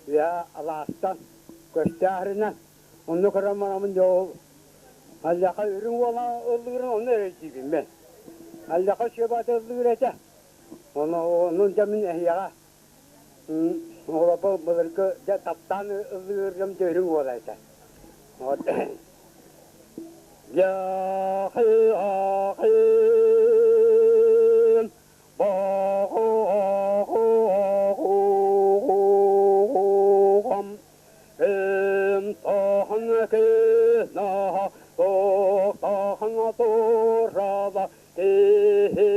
S12: Үйэ алаастан көстөөхрүнэ, онно көрөн бараммын дьэ ол Аллаха үрүҥ уола ыллыырын онно эрэйдиибин мен. Аллаха сүөбаата ыллыыр этэ. Ону онун дьэ мин эһиэхэ оҕолорбор былыргы дьэ таптаан ыллыырым дьэ үрүҥ уола этэ. Яхи-ахин Баҕам Ымтахан кынаха Тохтахан турала Киһи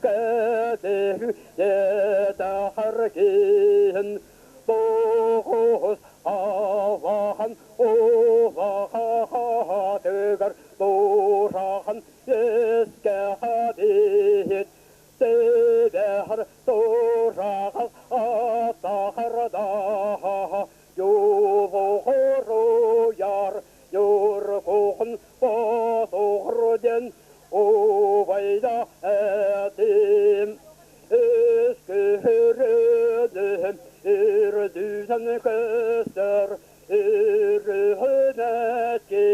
S12: кэтих Етахар киһин Тоҕус алахан Улахатыгар Турахан Искэхэ биһит Тэбэхэр
S13: Куһун Ботугур диэн убайда этим. Өскүрүнүм үрдүнэн көстөр үрүһүнэки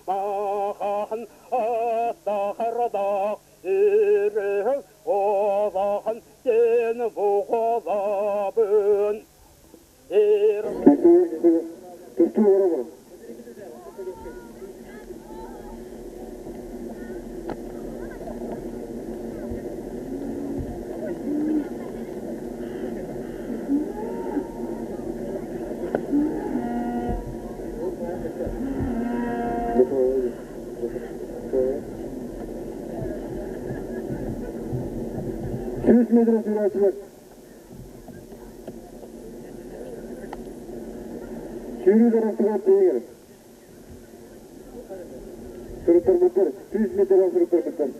S13: махан аттахардах үрүһүн олахан диэн буҕалабын.
S14: 100 metre sürerçiler. Сүүрүү арасыгар тиийэр. Суруттарбыттар, 100 метр суруттарбыттар.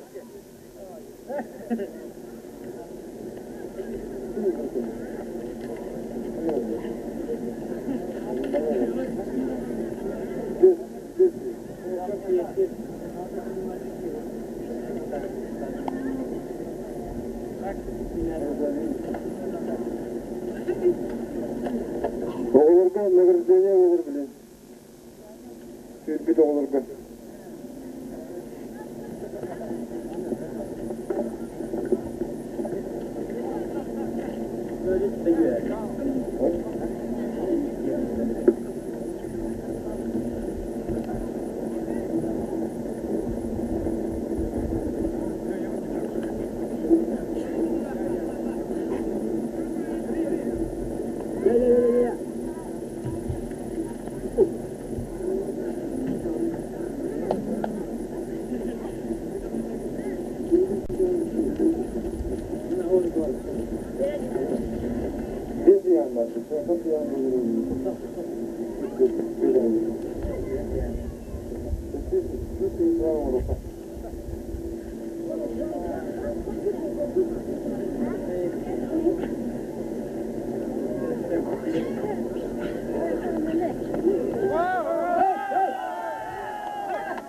S14: Оҕолорго награждение болар билин. Сүүрбүт оҕолорго.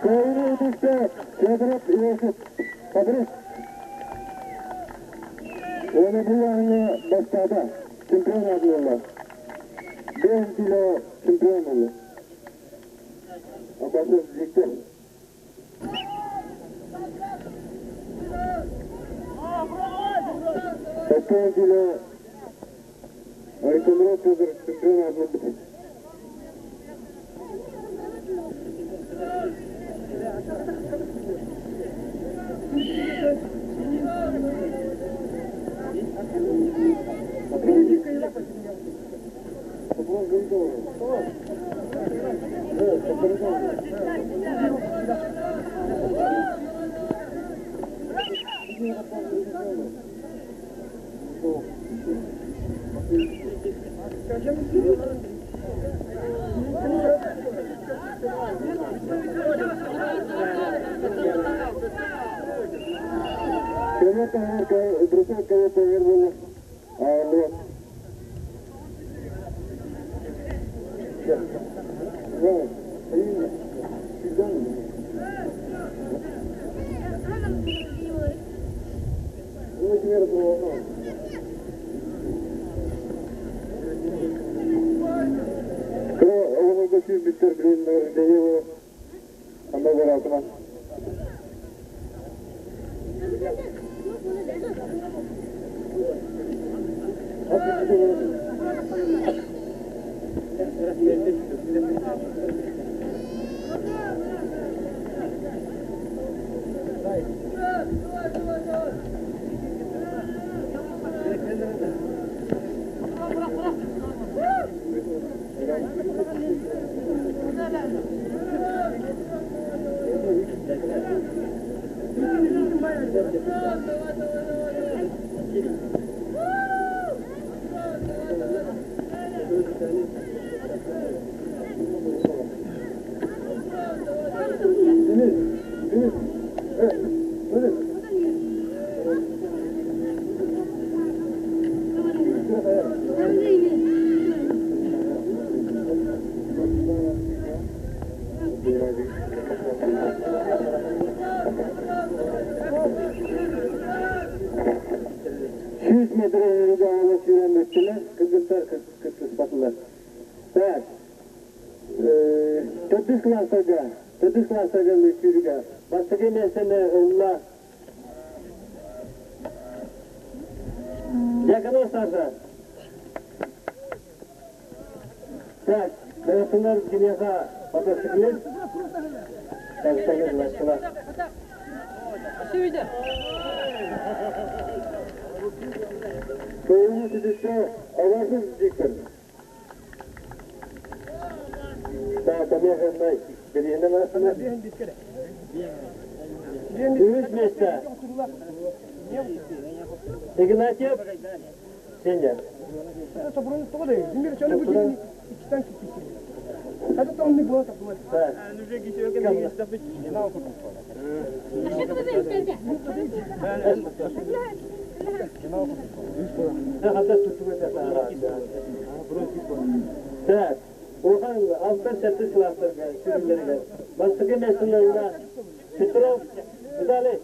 S14: Кыайыы үтүстэ Федоров Иосиф Фабрис. Оны бұл аңы бастады. Чемпион буолла. 5 кило чемпион болды. Абасы жекті. 9 кило Александров Федор чемпион болды. класстарга, төрдүс класстарга сүүрүүгэ бастакы миэстэни ылла Дьяконов Саша. Так, бэйэтинэр киниэхэ мотоциклист. Так, Кыайыыны ситистэ Авасов Виктор. Так, Амеханнай, билиһинэ барасына. Үһүс миэстэ. Игнатьев Сеня. Так, улахан алтан-сэттис кылаастарга сүрүллэригэр бастакы миэстэни ылла Петров Виталий.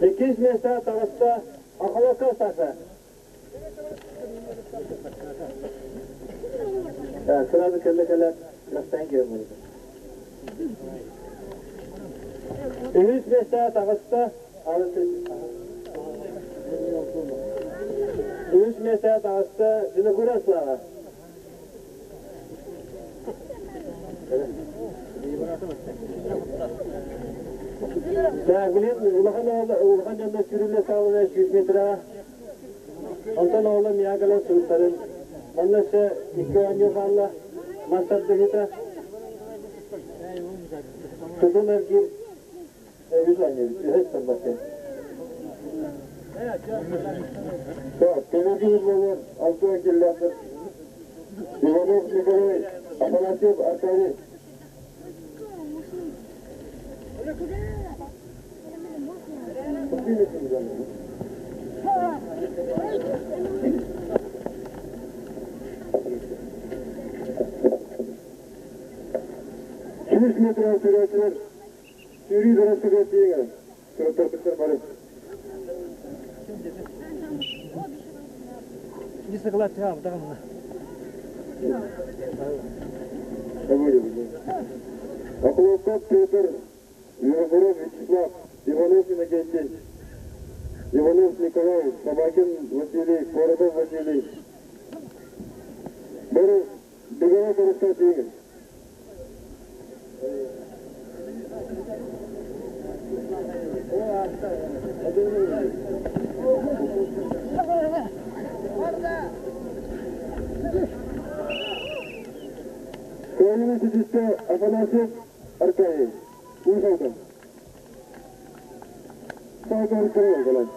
S14: Иккис миэстэҕэ таҕыста Охолоко Саша. Сразу кэллэ-кэлэ настан киирмин. Үһүс миэстэҕэ таҕыста Үһүс миэстэҕэ таҕыста Винокуров Слава. Так, билин улахан улахан дьонно сүүрүллэ саалына 100 метра. Онтон оҕолор миякалар суруктарын. Манна өссө икки оонньуу хаалла. Мас тардыһыыта. Тутун эргиир үс оонньуу, үһүс тарбатты.
S15: Так, кэнэки буолар Алтын киллэрдир. Иванов Николай, Афанасьев Аркадий. 100 метр сүрәчілер сүүрүү дөрөстүгэр тиийиҥ. Туруттарбыттар бары. Околоков Петр, Винокуров Вячеслав, Иванов Иннокентий, Иванов Николай, Собакин Василий, Коротов Василий. Бары беговой дорожка тиийиҥ. Кыайыыны ситистэ Афанасьев Аркадий. Уус Алдан. Саатар кырыйан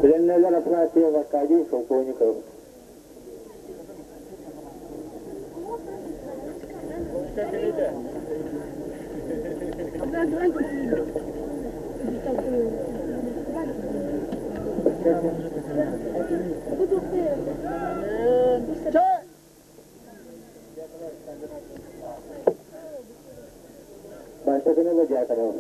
S14: Билэннэлэр Афанасьев Аркадий Шелковников. Бастакыны Ладьяконов.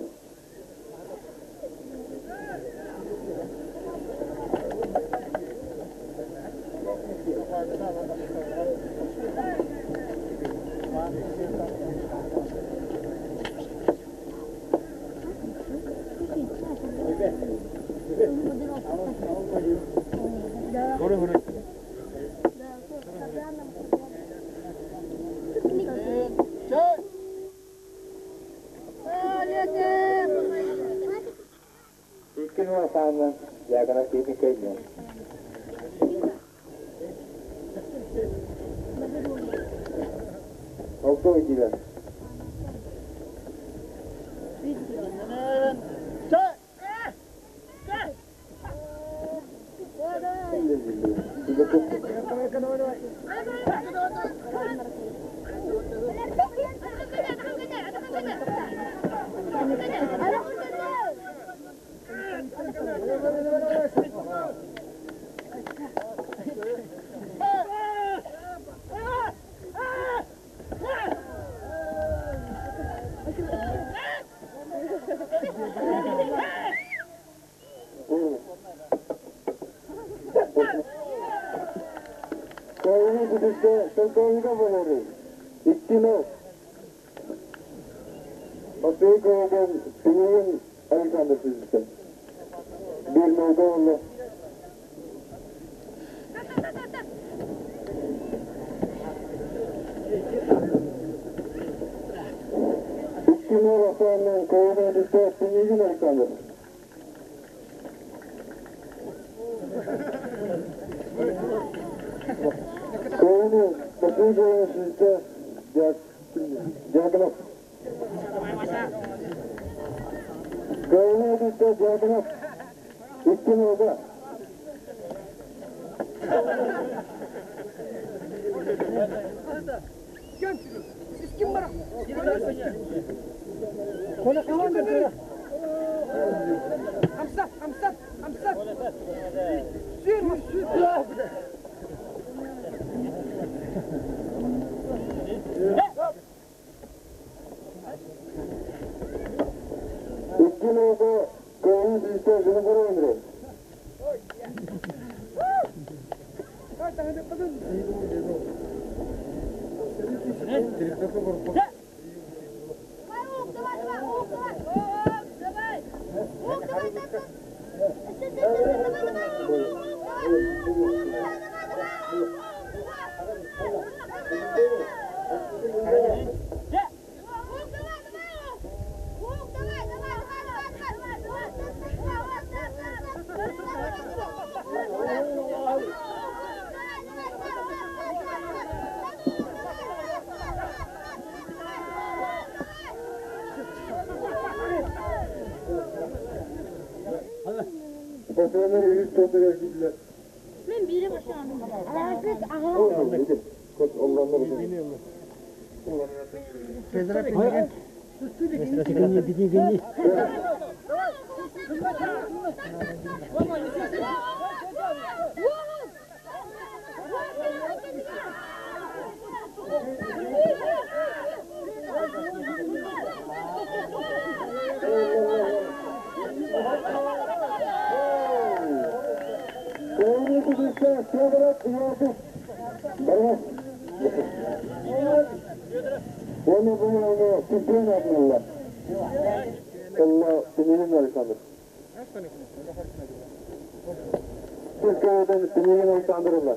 S14: Икки сааннан Дьяконов киһитин кэйдиэн. Олто диилэр.
S15: Кыайыы ситистэ полковника буолары. Икки-нөл. Бастакы кыайыытын Пинигин Александр ситистэ. Биир нолга буолла. Икки-нөл ахсаанынан кыайыыны ситистэ Пинигин Александр. Кыайыыны бастакы кыайыыны ситистэ Дьяконов. Кыайыыны ситистэ Дьяконов. Икки-нолга. Икки-нолга кыайыы ситистэ Винокуров Андрей. Спортсменнар үһүс туотугар киирдилэр.
S1: Мен бири башаным.
S15: Пинигин Александр ылла.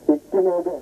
S15: Икки-нолга.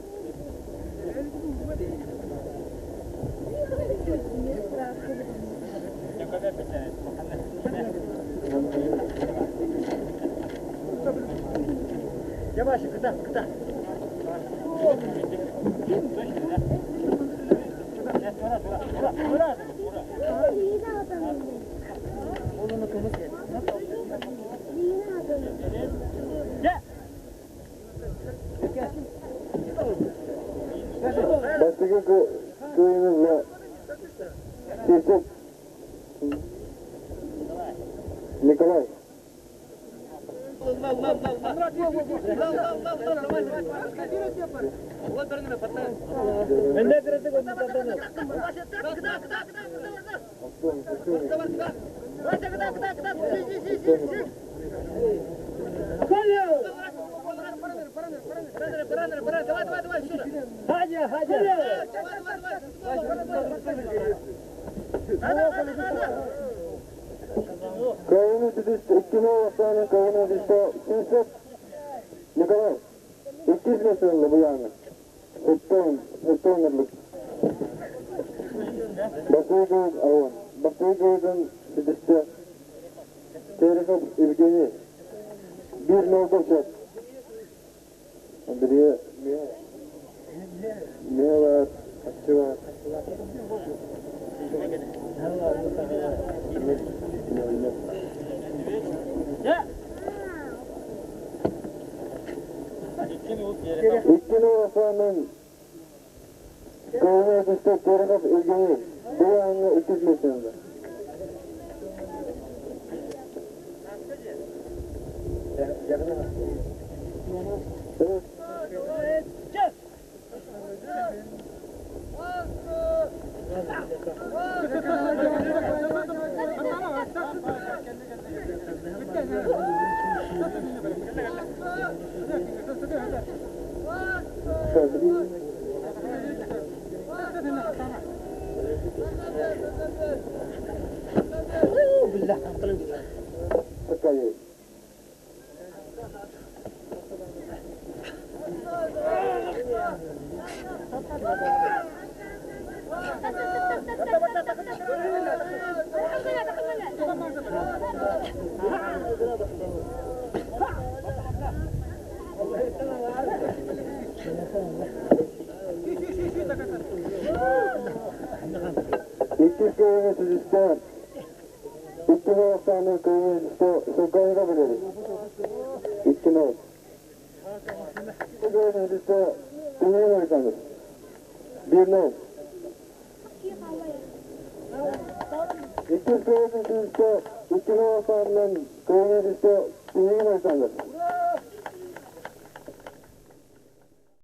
S15: Бастакы кыайыыны ылла Сивцев Николай. Кыайыыны ситистэ икки-нөл ахсаанын кыайыыны ситистэ Сивцев Николай. Иккис миэстэ ылла бу яҥы. Өттөөн ыллык. Бастакы кыайыытын Бастакы кыайыытын ситистэ Терехов Евгений. Биир-нолга сөп. Андрей Мела Аччыва. Икки нуофанын Кылына түстэ Терехов Евгений. Бу аңы иккис миэстэнэллэр. Иккис көмө сүзүстэ Икки нол көмө Сылгайга билери. 2-0. Көмө сүзүстэ Тимир Александр. 1-0. Иккис көмө сүзүстэ 2-0 санынан көмө сүзүстэ Тимир Александр.